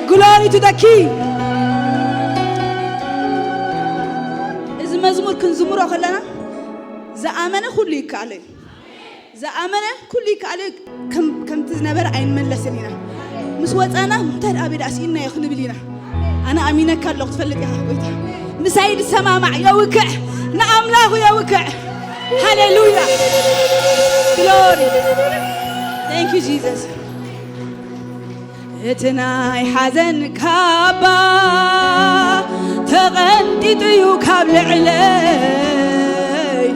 Glory to the King። እዚ መዝሙር ክንዝምሮ ከለና ዝኣመነ ኩሉ ይከኣሎ እዩ። ዝኣመነ ኩሉ ይከኣሎ እዩ። ከም- ከምቲ ዝነበረ ኣይንመለስን ኢና። ምስ ወፃና እንታይ ደኣ ቤዳ ስኢንናዮ ክንብል ኢና። ኣነ ኣሚነካ ኣለኹ ትፈልጥ ኢኻ ጎይታ። ምሳይ ዝሰማማዕ የውክዕ ንኣምላኹ የውክዕ። ሃሌሉያ። ግሎሪ። Thank you Jesus። እቲ ናይ ሓዘን ካባ ተቐንጢጡ እዩ ካብ ልዕለይ።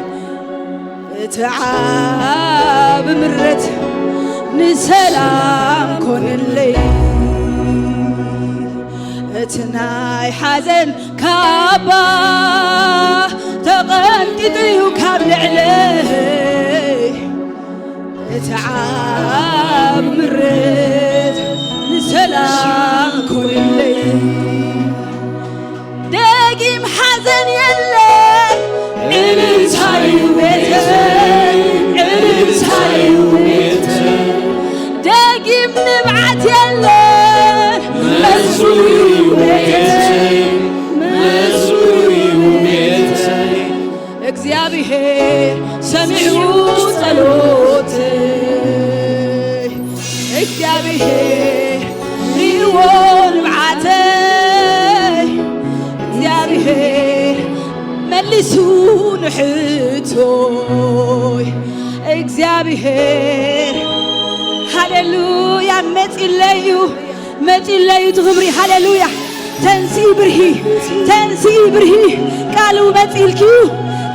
እቲ ዓብ ምረት ንሰላም ኮንለይ። እቲ ናይ ሓዘን ካባ ተቐንጢጡ እዩ ካብ ልዕለይ። እቲ ዓብ ምረት ንሰላም ኮንለይ። ደጊም ሓዘን የለ ዕልልታዩ ቤተይ፣ ዕልልታዩ ቤተይ። ደጊም ንብዓት የለ መዝሙርዩ ቤተይ፣ መዝሙርዩ ቤተይ። እግዚኣብሔር ሰሚዑ ጸሎተይ፣ እግዚኣብሔር ሪእዎ ንብዓተይ፣ እግዚኣብሔር መሊሱ ንሕቶይ። እግዚኣብሔር ሃሌሉያ መጺለዩ፣ መጺለዩ እቲ ክብሪ። ሃሌሉያ። ተንስኢ ብርሂ፣ ተንስኢ ብርሂ። ቃሉ መጺልኪ እዩ።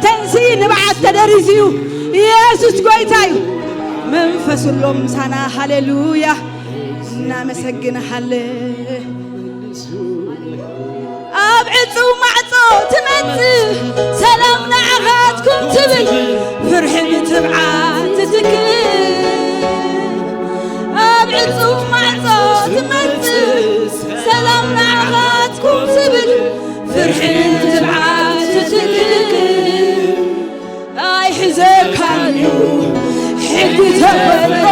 ተንስኢ ንብዓት ተደሪዙ እዩ። ኢየሱስ ጎይታ እዩ። መንፈሱ ኣሎ ምሳና። ሃሌሉያ። እናመሰግንሃለን። ኣብ ዕጹው ማዕጾ ትመጽእ ሰላም ንዓኻትኩም ትብል ፍርሒ ብትብዓት ትትክእ። ኣብ ዕጹው ማዕጾ ትመጽእ ሰላም ንዓኻትኩም ትብል ፍርሒ ብትብዓት ትትክእ። ኣይሕዘካን እዩ ሕጊ ተፈጥሮ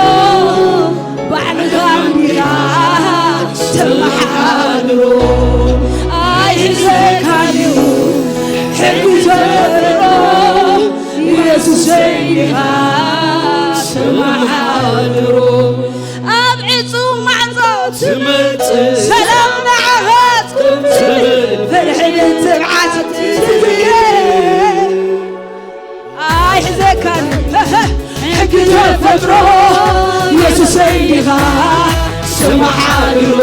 ባዕልኻ እንዲኻ ተመሓድሮ። ኣይሕዘካን እዩ ሕጊ ተፈጥሮ ኢየሱሰይ እንዲኻ ተመሓድሮ። ኣብ ዕጹው ማዕጾ ትመጽእ ሰላም ንዓኻትኩም ትብል ፍርሒ ብትብዓት ትትክእ። ኣይሕዘካን ሕጊ ተፈጥሮ ኢየሱሰይ እንዲኻ ተመሓድሮ።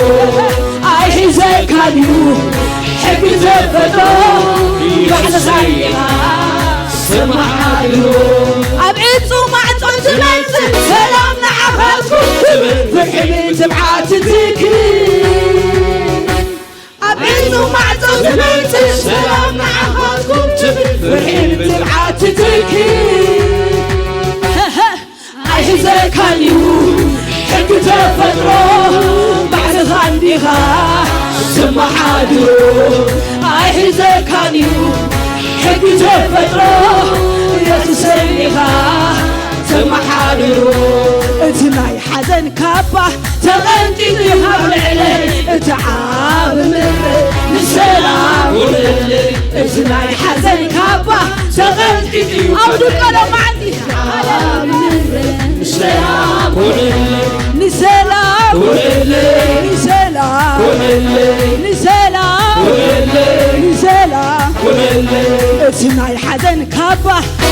ኣይሕዘካን እዩ ሕጊ ተፈጥሮ ባዕልኻ እንዲኻ ተመሓድሮ። ኣብ ዕጹው ማዕጾ ትመጽእ ሰላም ንዓኻትኩም ትብል ፍርሒ ብትብዓት ትትክእ። ኣብ ዕጹው ማዕጾ ትመጽእ ሰላም ንዓኻትኩም ትብል ፍርሒ ብትብዓት ትትክእ። ኣይሕዘካን እዩ ሕጊ ተፈጥሮ ባዕልኻ እንዲኻ ትመሓድሮ። ኣይሕዘካን እዩ ሕጊ ተፈጥሮ ኢየሱሰይ እንዲኻ ተመሓድሮ። እቲ ናይ ሓዘን ካባ ተቐንጢጡ ይሃብ ልዕለይ እቲ ዓብ ምረት ንሰላም ውዕለለይ። እቲ ናይ ሓዘን ካባ ተቐንጢጡ እዩ ኣብ ድቀሎ መዓልቲ ዓብ ምረት ሰላም ኩንለይ፣ ንሰላም ኩንለይ፣ ንሰላም ኩንለይ፣ ንሰላም ኩንለይ፣ ንሰላም ኩንለይ። እቲ ናይ ሓዘን ካባ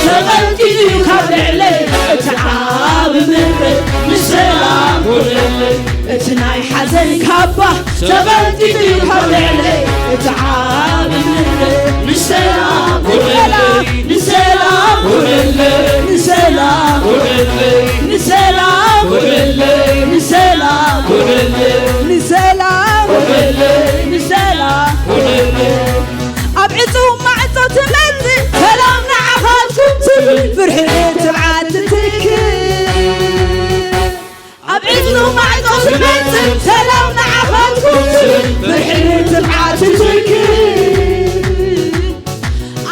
ተቐንጢጡ እዩ ካብ ልዕለይ፣ እቲ ዓቢ ምሕረት ንሰላም ኩንለይ። እቲ ናይ ሓዘን ካባ ተቐንጢጡ እዩ ካብ ልዕለይ፣ እቲ ዓቢ ምሕረት ንሰላም ኩንለይ። ንሰላም ኩንለይ፣ ንሰላም ኩንለይ፣ ንሰላም ኩንለይ፣ ንሰላም ኩንለይ፣ ንሰላም ኩንለይ፣ ንሰላም ኩንለይ። ኣብ ዕጹው ማዕጾ ትመጽእ ሰላም ንዓኻትኩም ትብል፣ ፍርሒ ትብዓት ትትክእ። ኣብ ዕጹው ማዕጾ ትመጽእ ሰላም ንዓኻትኩም ትብል፣ ፍርሒ ትብዓት ትትክእ።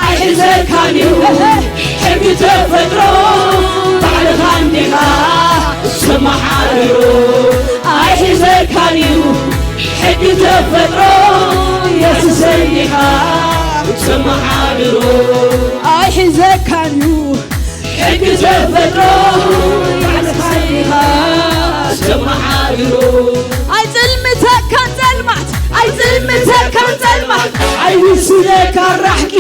ኣይሕዘካን እዩ ሕጊ ተፈጥሮ፣ ባዕልኻ እንዲኻ ተመሓድሮ። ኣይሕዘካን እዩ ሕጊ ተፈጥሮ፣ የሱሰይ እንዲኻ ተመሓድሮ። ኣይሕዘካን እዩ ሕጊ ተፈጥሮ፣ ባዕልኻ እንዲኻ ተመሓድሮ። ኣይጽልምተካን ጸልማት፣ ኣይጽልምተካን ጸልማት፣ ኣይውስነካን ራሕቂ፣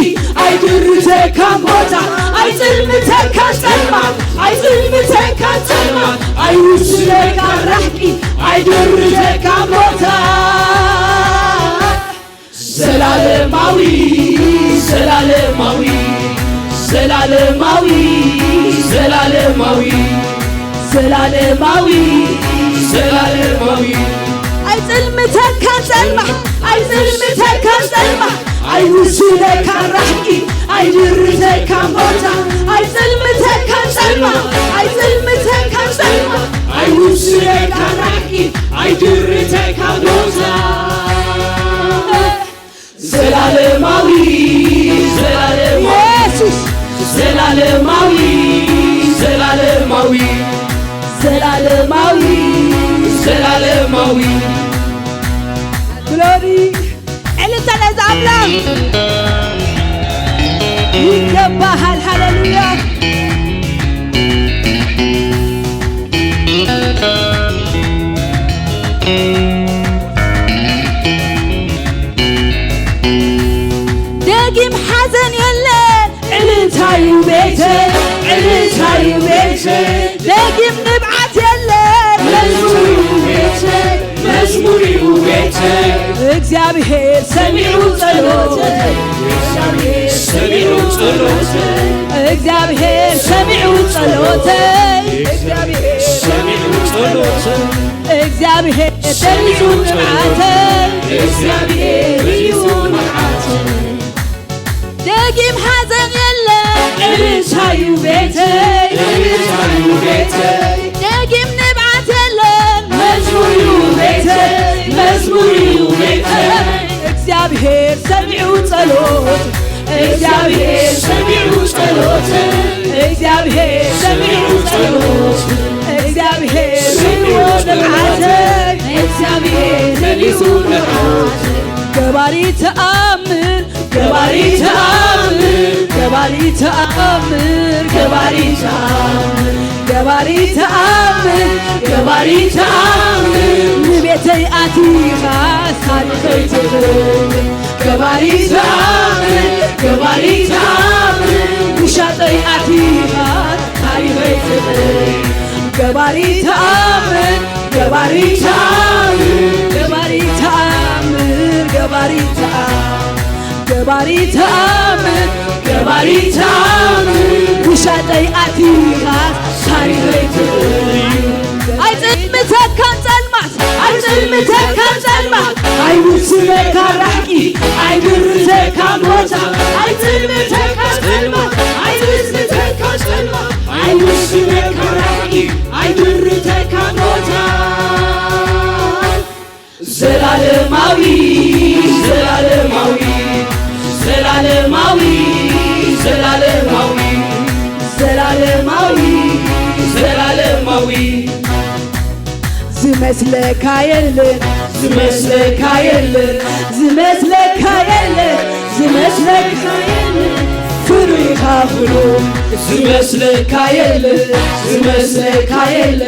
ኣይድርተካን ቦታ። ኣይጽልምተካን ጸልማት፣ ኣይጽልምተካን ጸልማት፣ ኣይውስነካን ራሕቂ፣ ኣይድርተካን ቦታ። ዘላለማዊ፣ ዘላለማዊ፣ ዘላለማዊ፣ ዘላለማዊ፣ ዘላለማዊ፣ ዘላለማዊ። ኣይጽልምተካን ጸልማት፣ ኣይጽልምተካን ጸልማት፣ ኣይውስነካን ራሕቂ፣ ኣይድርተካን ቦታ። ኣይጽልምተካን ጸልማት፣ ኣይጽልምተካን ጸልማት፣ ኣይውስነካን ራሕቂ፣ ኣይድርተካን ቦታ። ዘላለማዊ፣ ዘላለማዊ፣ የሱስ። ዘላለማዊ፣ ዘላለማዊ፣ ዘላለማዊ፣ ዘላለማዊ። ግሎሪ፣ ዕልልታ ነዚ ኣምላኽ ይገባሃል። ሃሌሉያ። ደጊም ሓዘን የለን፣ ዕልልታዩ ቤተይ፣ ዕልልታዩ ቤተይ። ደጊም ንብዓት የለን፣ መዝሙርዩ ቤተይ፣ መዝሙርዩ ቤተይ። እግዚኣብሔር ሰሚዑ ጸሎተይ፣ እግዚኣብሔር ሰሚዑ ጸሎተይ፣ እግዚኣብሔር ሰሚዑ ጸሎተይ፣ እግዚኣብሔር ሰሚዑ ጸሎተይ፣ እግዚኣብሔር ሰሚዑ ንብዓተይ፣ እግዚኣብሔር እዩ ንብዓተይ። ደጊም ሓዘን የለን፣ ዕልልታዩ ቤተይ፣ ዕልልታዩ ቤተይ። ደጊም ንብዓት የለን፣ መዝሙርዩ ቤተይ፣ መዝሙርዩ ቤተይ። እግዚኣብሔር ሰሚዑ ጸሎት፣ እግዚኣብሔር ሰሚዑ ጸሎት፣ እግዚኣብሔር ሰሚዑ ጸሎት፣ እግዚኣብሔር ሰሚዑ ንብዓተይ፣ እግዚኣብሔር ሰሚዑ ንብዓተይ። ገባሪ ተኣምር፣ ገባሪ ተኣምር፣ ገባሪ ተኣምር፣ ገባሪ ተኣምር፣ ገባሪ ተኣምር፣ ገባሪ ተኣምር፣ ንቤተይ ኣቲኻ ታሪኸይ ትቕይር። ገባሪ ተኣምር፣ ገባሪ ተኣምር፣ ውሻጠይ ኣቲኻ ታሪኸይ ትቕይር። ገባሪ ተኣምር፣ ገባሪ ተኣምር፣ ገባሪ ተኣምር፣ ገባሪ ተኣምር፣ ገባሪ ተኣምር፣ ገባሪ ተኣምር፣ ውሻጠይ ኣቲኻ ታሪኸይ ትቕይር። ኣይጽልምተካን ጸልማት፣ ኣይጽልምተካን ጸልማት፣ ኣይውስነካን ራሕቂ፣ ኣይድርተካን ቦታ። ኣይጽልምተካን ጸልማት፣ ኣይጽልምተካን ጸልማት፣ ኣይውስነካን ራሕቂ፣ ኣይድርተካን ቦታ። ዘላለማዊ፣ ዘላለማዊ፣ ዘላለማዊ፣ ዘላለማዊ፣ ዘላለማዊ፣ ዘላለማዊ። ዝመስለካ የለን፣ ዝመስለካ የለን፣ ዝመስለካ የለን፣ ዝመስለካ የለን። ፍሩይኻ ዝመስለካ የለ፣ ዝመስለካ የለ፣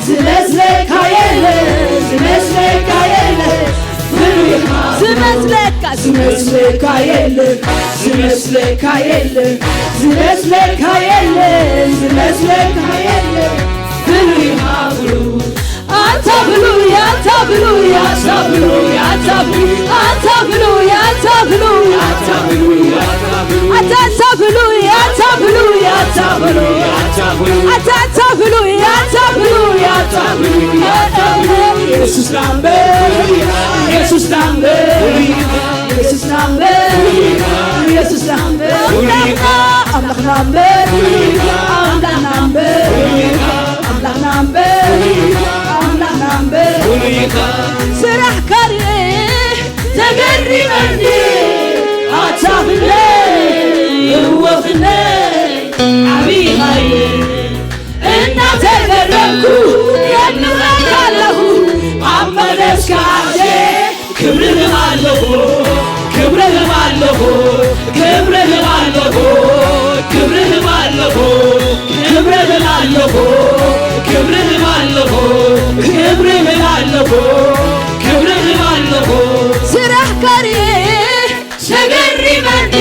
ዝመስለካ የለ፣ ዝመስለካ የለ። ፍሉይ ዝመስለካ ዝመስለካ የለ፣ ዝመስለካ የለ፣ ዝመስለካ የለ፣ ዝመስለካ የለ። ፍሉይ ሃብሉ ኣታ ብሉይ፣ ኣታ ብሉይ፣ ኣታ ብሉይ፣ ኣታ ብሉይ፣ ኣታ ብሉይ፣ ኣታ ብሉይ፣ ኣታ ብሉይ፣ ኣታ ብሉይ፣ ኣታ ብሉይ፣ ኣታ ብሉይ፣ ኣታ ብሉይ፣ ኣታ ብሉይ፣ ኣታ ብሉይ፣ ኣታ ብሉይ፣ ኣታ ብሉይ። ኢየሱስ ናምበር፣ ኢየሱስ ናምበር፣ ኢየሱስ ናምበር፣ ኢየሱስ ናምበር፣ ኣምላኽና እምበር፣ ኣምላኽና እምበር፣ ኣምላኽና እምበር፣ ኣምላኽና እምበር። ስራሕካ ርኤ ተገሪመኒ፣ ኣታ ፍለይ እወ ፍለይ ዓብዪ ኃይል እናተገረምኩ የምልኸካ ኣለኹ ኣብ መቅደስካ ኣትየ ክብሪ ህብ ኣለኹ፣ ክብሪ ህብ ኣለኹ፣ ክብሪ ህብ ኣለኹ፣ ክብሪ ህብ ኣለኹ፣ ክብሪ ህብ ኣለኹ፣ ክብሪ ህብ ኣለኹ፣ ክብሪ ህብ ኣለኹ፣ ክብሪ ህብ ኣለኹ። ስራሕካ ርኤ ተገሪመኒ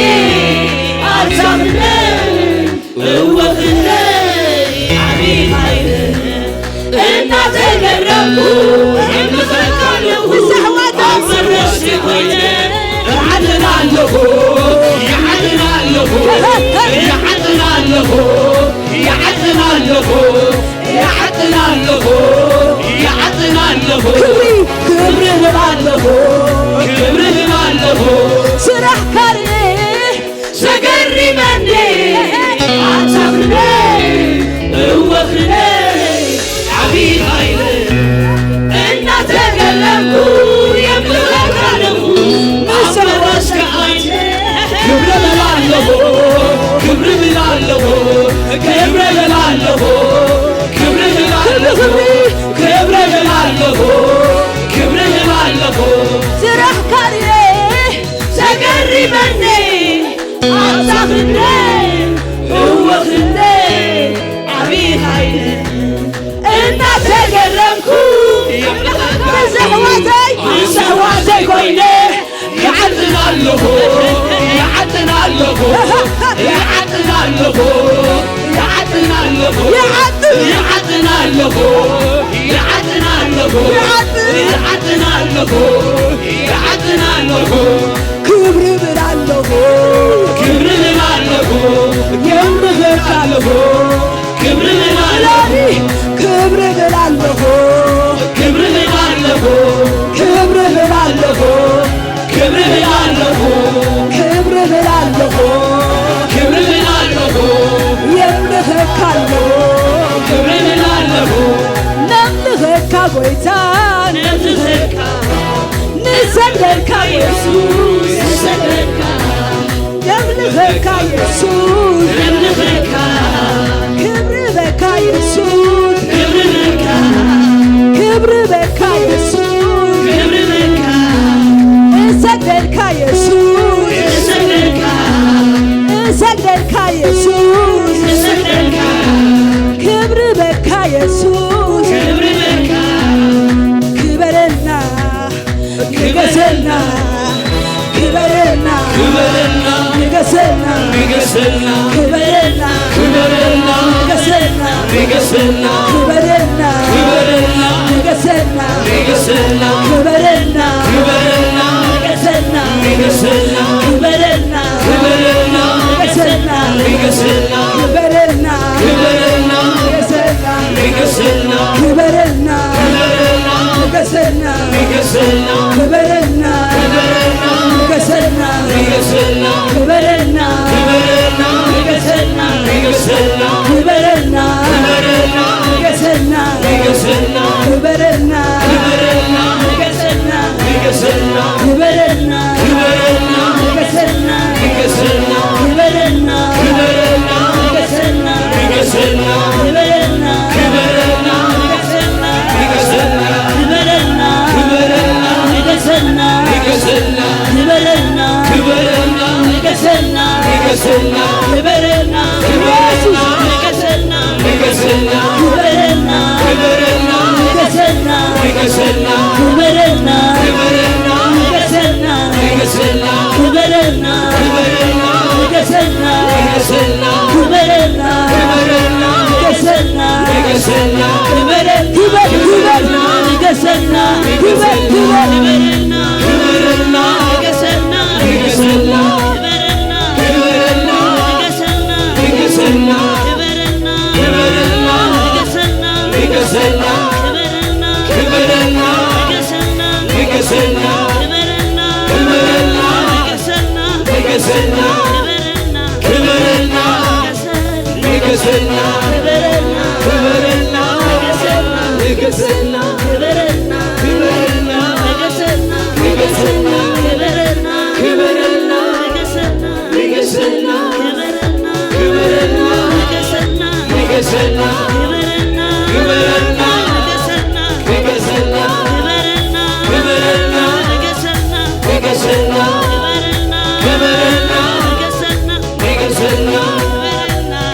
ኣታ ፍለይ እወ ፍለይ ዓብዪ ኃይል እናተገረምኩ እምልኸካ ኣለኹ። ንስሕዋታ ኣብ መድረኽ ኮይነ እዓጥን ኣለኹ፣ ይዓጥን ኣለኹ፣ ይዓጥን ኣለኹ፣ ይዓጥን ኣለኹ፣ ይዓጥን ኣለኹ፣ ይዓጥን ኣለኹ። ክብሪ፣ ክብሪ ህብ ኣለኹ፣ ክብሪ ህብ ኣለኹ። ስራሕካ ርኤ ዘገሪመኒ ኣታ ፍለይ እወ ፍለይ ዓብዪ ኃይል እናተገረምኩ የምልኸካ ኣለኹ። ኣብ መድረስካ ኣትየ ክብሪ እብል ኣለኹ፣ ክብሪ እብል ኣለኹ፣ ክብሪ እብል ኣለኹ፣ ክብሪ እብል ኣለኹ፣ ክብሪ እብል ኣለኹ፣ ክብሪ እብል ኣለኹ። ስራሕካ ርኤ ዘገሪመኒ ኣታ ፍለይ እወ ፍለይ ዓብዪ ኃይል እናተገረምኩ ምስ ኣሕዋተይ፣ ምስ ኣሕዋተይ ኮይነ ይዓጥን ኣለኹ፣ ይዓጥን ኣለኹ፣ ይዓጥን ኣለኹ፣ ይዓጥን ኣለኹ፣ ይዓጥን፣ ይዓጥን ኣለኹ፣ ይዓጥን ኣለኹ፣ ይዓጥን፣ ይዓጥን ኣለኹ፣ ይዓጥን ኣለኹ። ክብሪ እብል ኣለኹ፣ ክብሪ እብል ኣለኹ፣ የምልኸካ ኣለኹ፣ ክብሪ እብል ኣለኹ፣ ክብሪ እብል ኣለኹ፣ ክብሪ እብል ኣለኹ፣ ክብሪ እብል ኣለኹ፣ ክብሪ እብል ኣለኹ፣ ክብሪ እብል ኣለኹ፣ ክብሪ እብል ኣለኹ፣ የምልኸካ ኣለኹ፣ ክብሪ እብል ኣለኹ። ነምልኸካ ጐይታ፣ ነምልኸካ፣ ንሰግደልካ የሱስ፣ ንሰግደልካ። ነምልኸካ የሱስ፣ ነምልኸካ። ክብሪ በካ የሱስ፣ ክብሪ በካ። ክብሪ በካ የሱስ፣ ክብሪ በካ። እሰግደልካ የሱስ፣ እሰግደልካ። እሰግደልካ የሱስ፣ እሰግደልካ። ክብሪ በካ የሱስ፣ ክብሪ በካ። ክበረልና ንገሰልና፣ ክበረልና፣ ክበረልና፣ ንገሰልና፣ ንገሰልና፣ ክበረልና፣ ክበረልና፣ ንገሰልና፣ ንገሰልና፣ ክበረልና፣ ክበረልና፣ ንገሰልና፣ ንገሰልና፣ ክበረልና፣ ክበረልና፣ ንገሰልና፣ ንገሰልና፣ ክበረልና፣ ክበረልና፣ ንገሰልና፣ ንገሰልና፣ ክበረልና፣ ክበረልና፣ ንገሰልና፣ ንገሰልና፣ ክበረልና፣ ክበረልና፣ ንገሰልና፣ ንገሰልና፣ ክበረልና፣ ክበረልና፣ ንገሰልና፣ ንገሰልና፣ ክበረልና፣ ክበረልና፣ ንገሰልና፣ ንገሰልና፣ ክበረልና፣ ክበረልና፣ ንገሰልና፣ ንገሰልና፣ ክበረልና፣ ክበረልና፣ ንገሰልና፣ ንገሰልና፣ ክበረልና፣ ክበረልና፣ ንገሰልና፣ ንገሰልና፣ ክበረልና፣ ክበረልና፣ ንገሰልና፣ ንገሰልና፣ ክበረልና፣ ንገሰልና፣ ንገሰልና፣ ክበረልና፣ ንገሰልና፣ ንገሰልና፣ ክበረልና፣ ክበረልና፣ ንገሰልና፣ ንገሰልና፣ ክበረልና፣ ክበረልና፣ ክበረልና፣ ንገሰልና፣ ንገሰልና፣ ክበረልና፣ ክበረልና፣ ንገሰልና፣ ንገሰልና፣ ክበረልና፣ ክበረልና፣ ንገሰልና፣ ንገሰልና፣ ክበረ-፣ ክበር፣ ክበርና፣ ንገሰልና፣ ክበር፣ ክበር፣ ክበረልና፣ ክበረልና፣ ንገሰልና፣ ንገሰልና፣ ክበረልና፣ ክበረልና፣ ንገሰልና፣ ንገሰልና፣ ክበረልና፣ ክበረልና፣ ንገሰልና፣ ንገሰልና፣ ክበረልና፣ ክበረልና፣ ንገሰልና፣ ንገሰልና፣ ክበረልና፣ ክበረልና፣ ንገሰልና፣ ንገሰልና፣ ክበረልና፣ ክበረልና፣ ንገሰልና፣ ክበረልና፣ ክበረልና፣ ንገሰልና፣ ንገሰልና፣ ክበረልና፣ ክበረልና፣ ንገሰልና፣ ንገሰልና፣ ክበረልና፣ ንገሰልና፣ ንገሰልና፣ ክበረልና፣ ክበረልና፣ ንገሰልና፣ ንገሰልና፣ ክበረልና፣ ክበረልና፣ ንገሰልና፣ ንገሰልና፣ ክበረልና፣ ክበረልና፣ ንገሰልና፣ ንገሰልና፣ ክበረልና፣ ክበረልና፣ ንገሰልና፣ ንገሰልና፣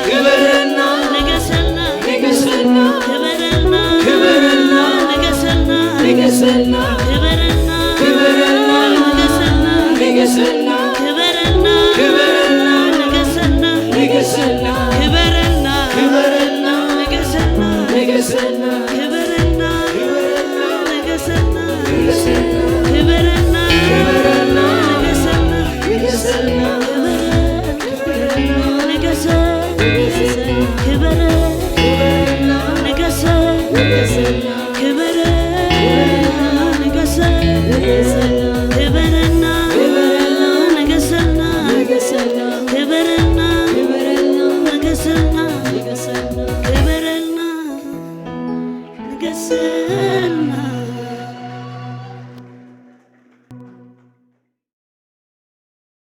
ክበረልና፣ ንገሰልና፣ ንገሰልና፣ ክበረልና፣ ክበረልና፣ ንገሰልና፣ ንገሰልና፣ ክበረልና፣ ክበረልና፣ ንገሰልና፣ ንገሰልና፣ ክበረልና፣ ክበረልና፣ ንገሰልና፣ ንገሰልና፣ ክበረልና፣ ክበረልና፣ ንገሰልና፣ ንገሰልና፣ ክበረልና፣ ክበረልና፣ ንገሰልና፣ ንገሰልና፣ ክበረልና፣ ክበረልና፣ ንገሰልና፣ ንገሰልና፣ ንገሰልና፣ ክበረልና፣ ንገሰልና፣ ንገሰልና፣ ክበረልና፣ ንገሰልና፣ ክበረልና፣ ንገሰልና፣ ንገሰልና፣ ክበረልና፣ ክበረልና፣ ንገሰልና፣ ንገሰልና፣ ክበረልና፣ ንገሰልና።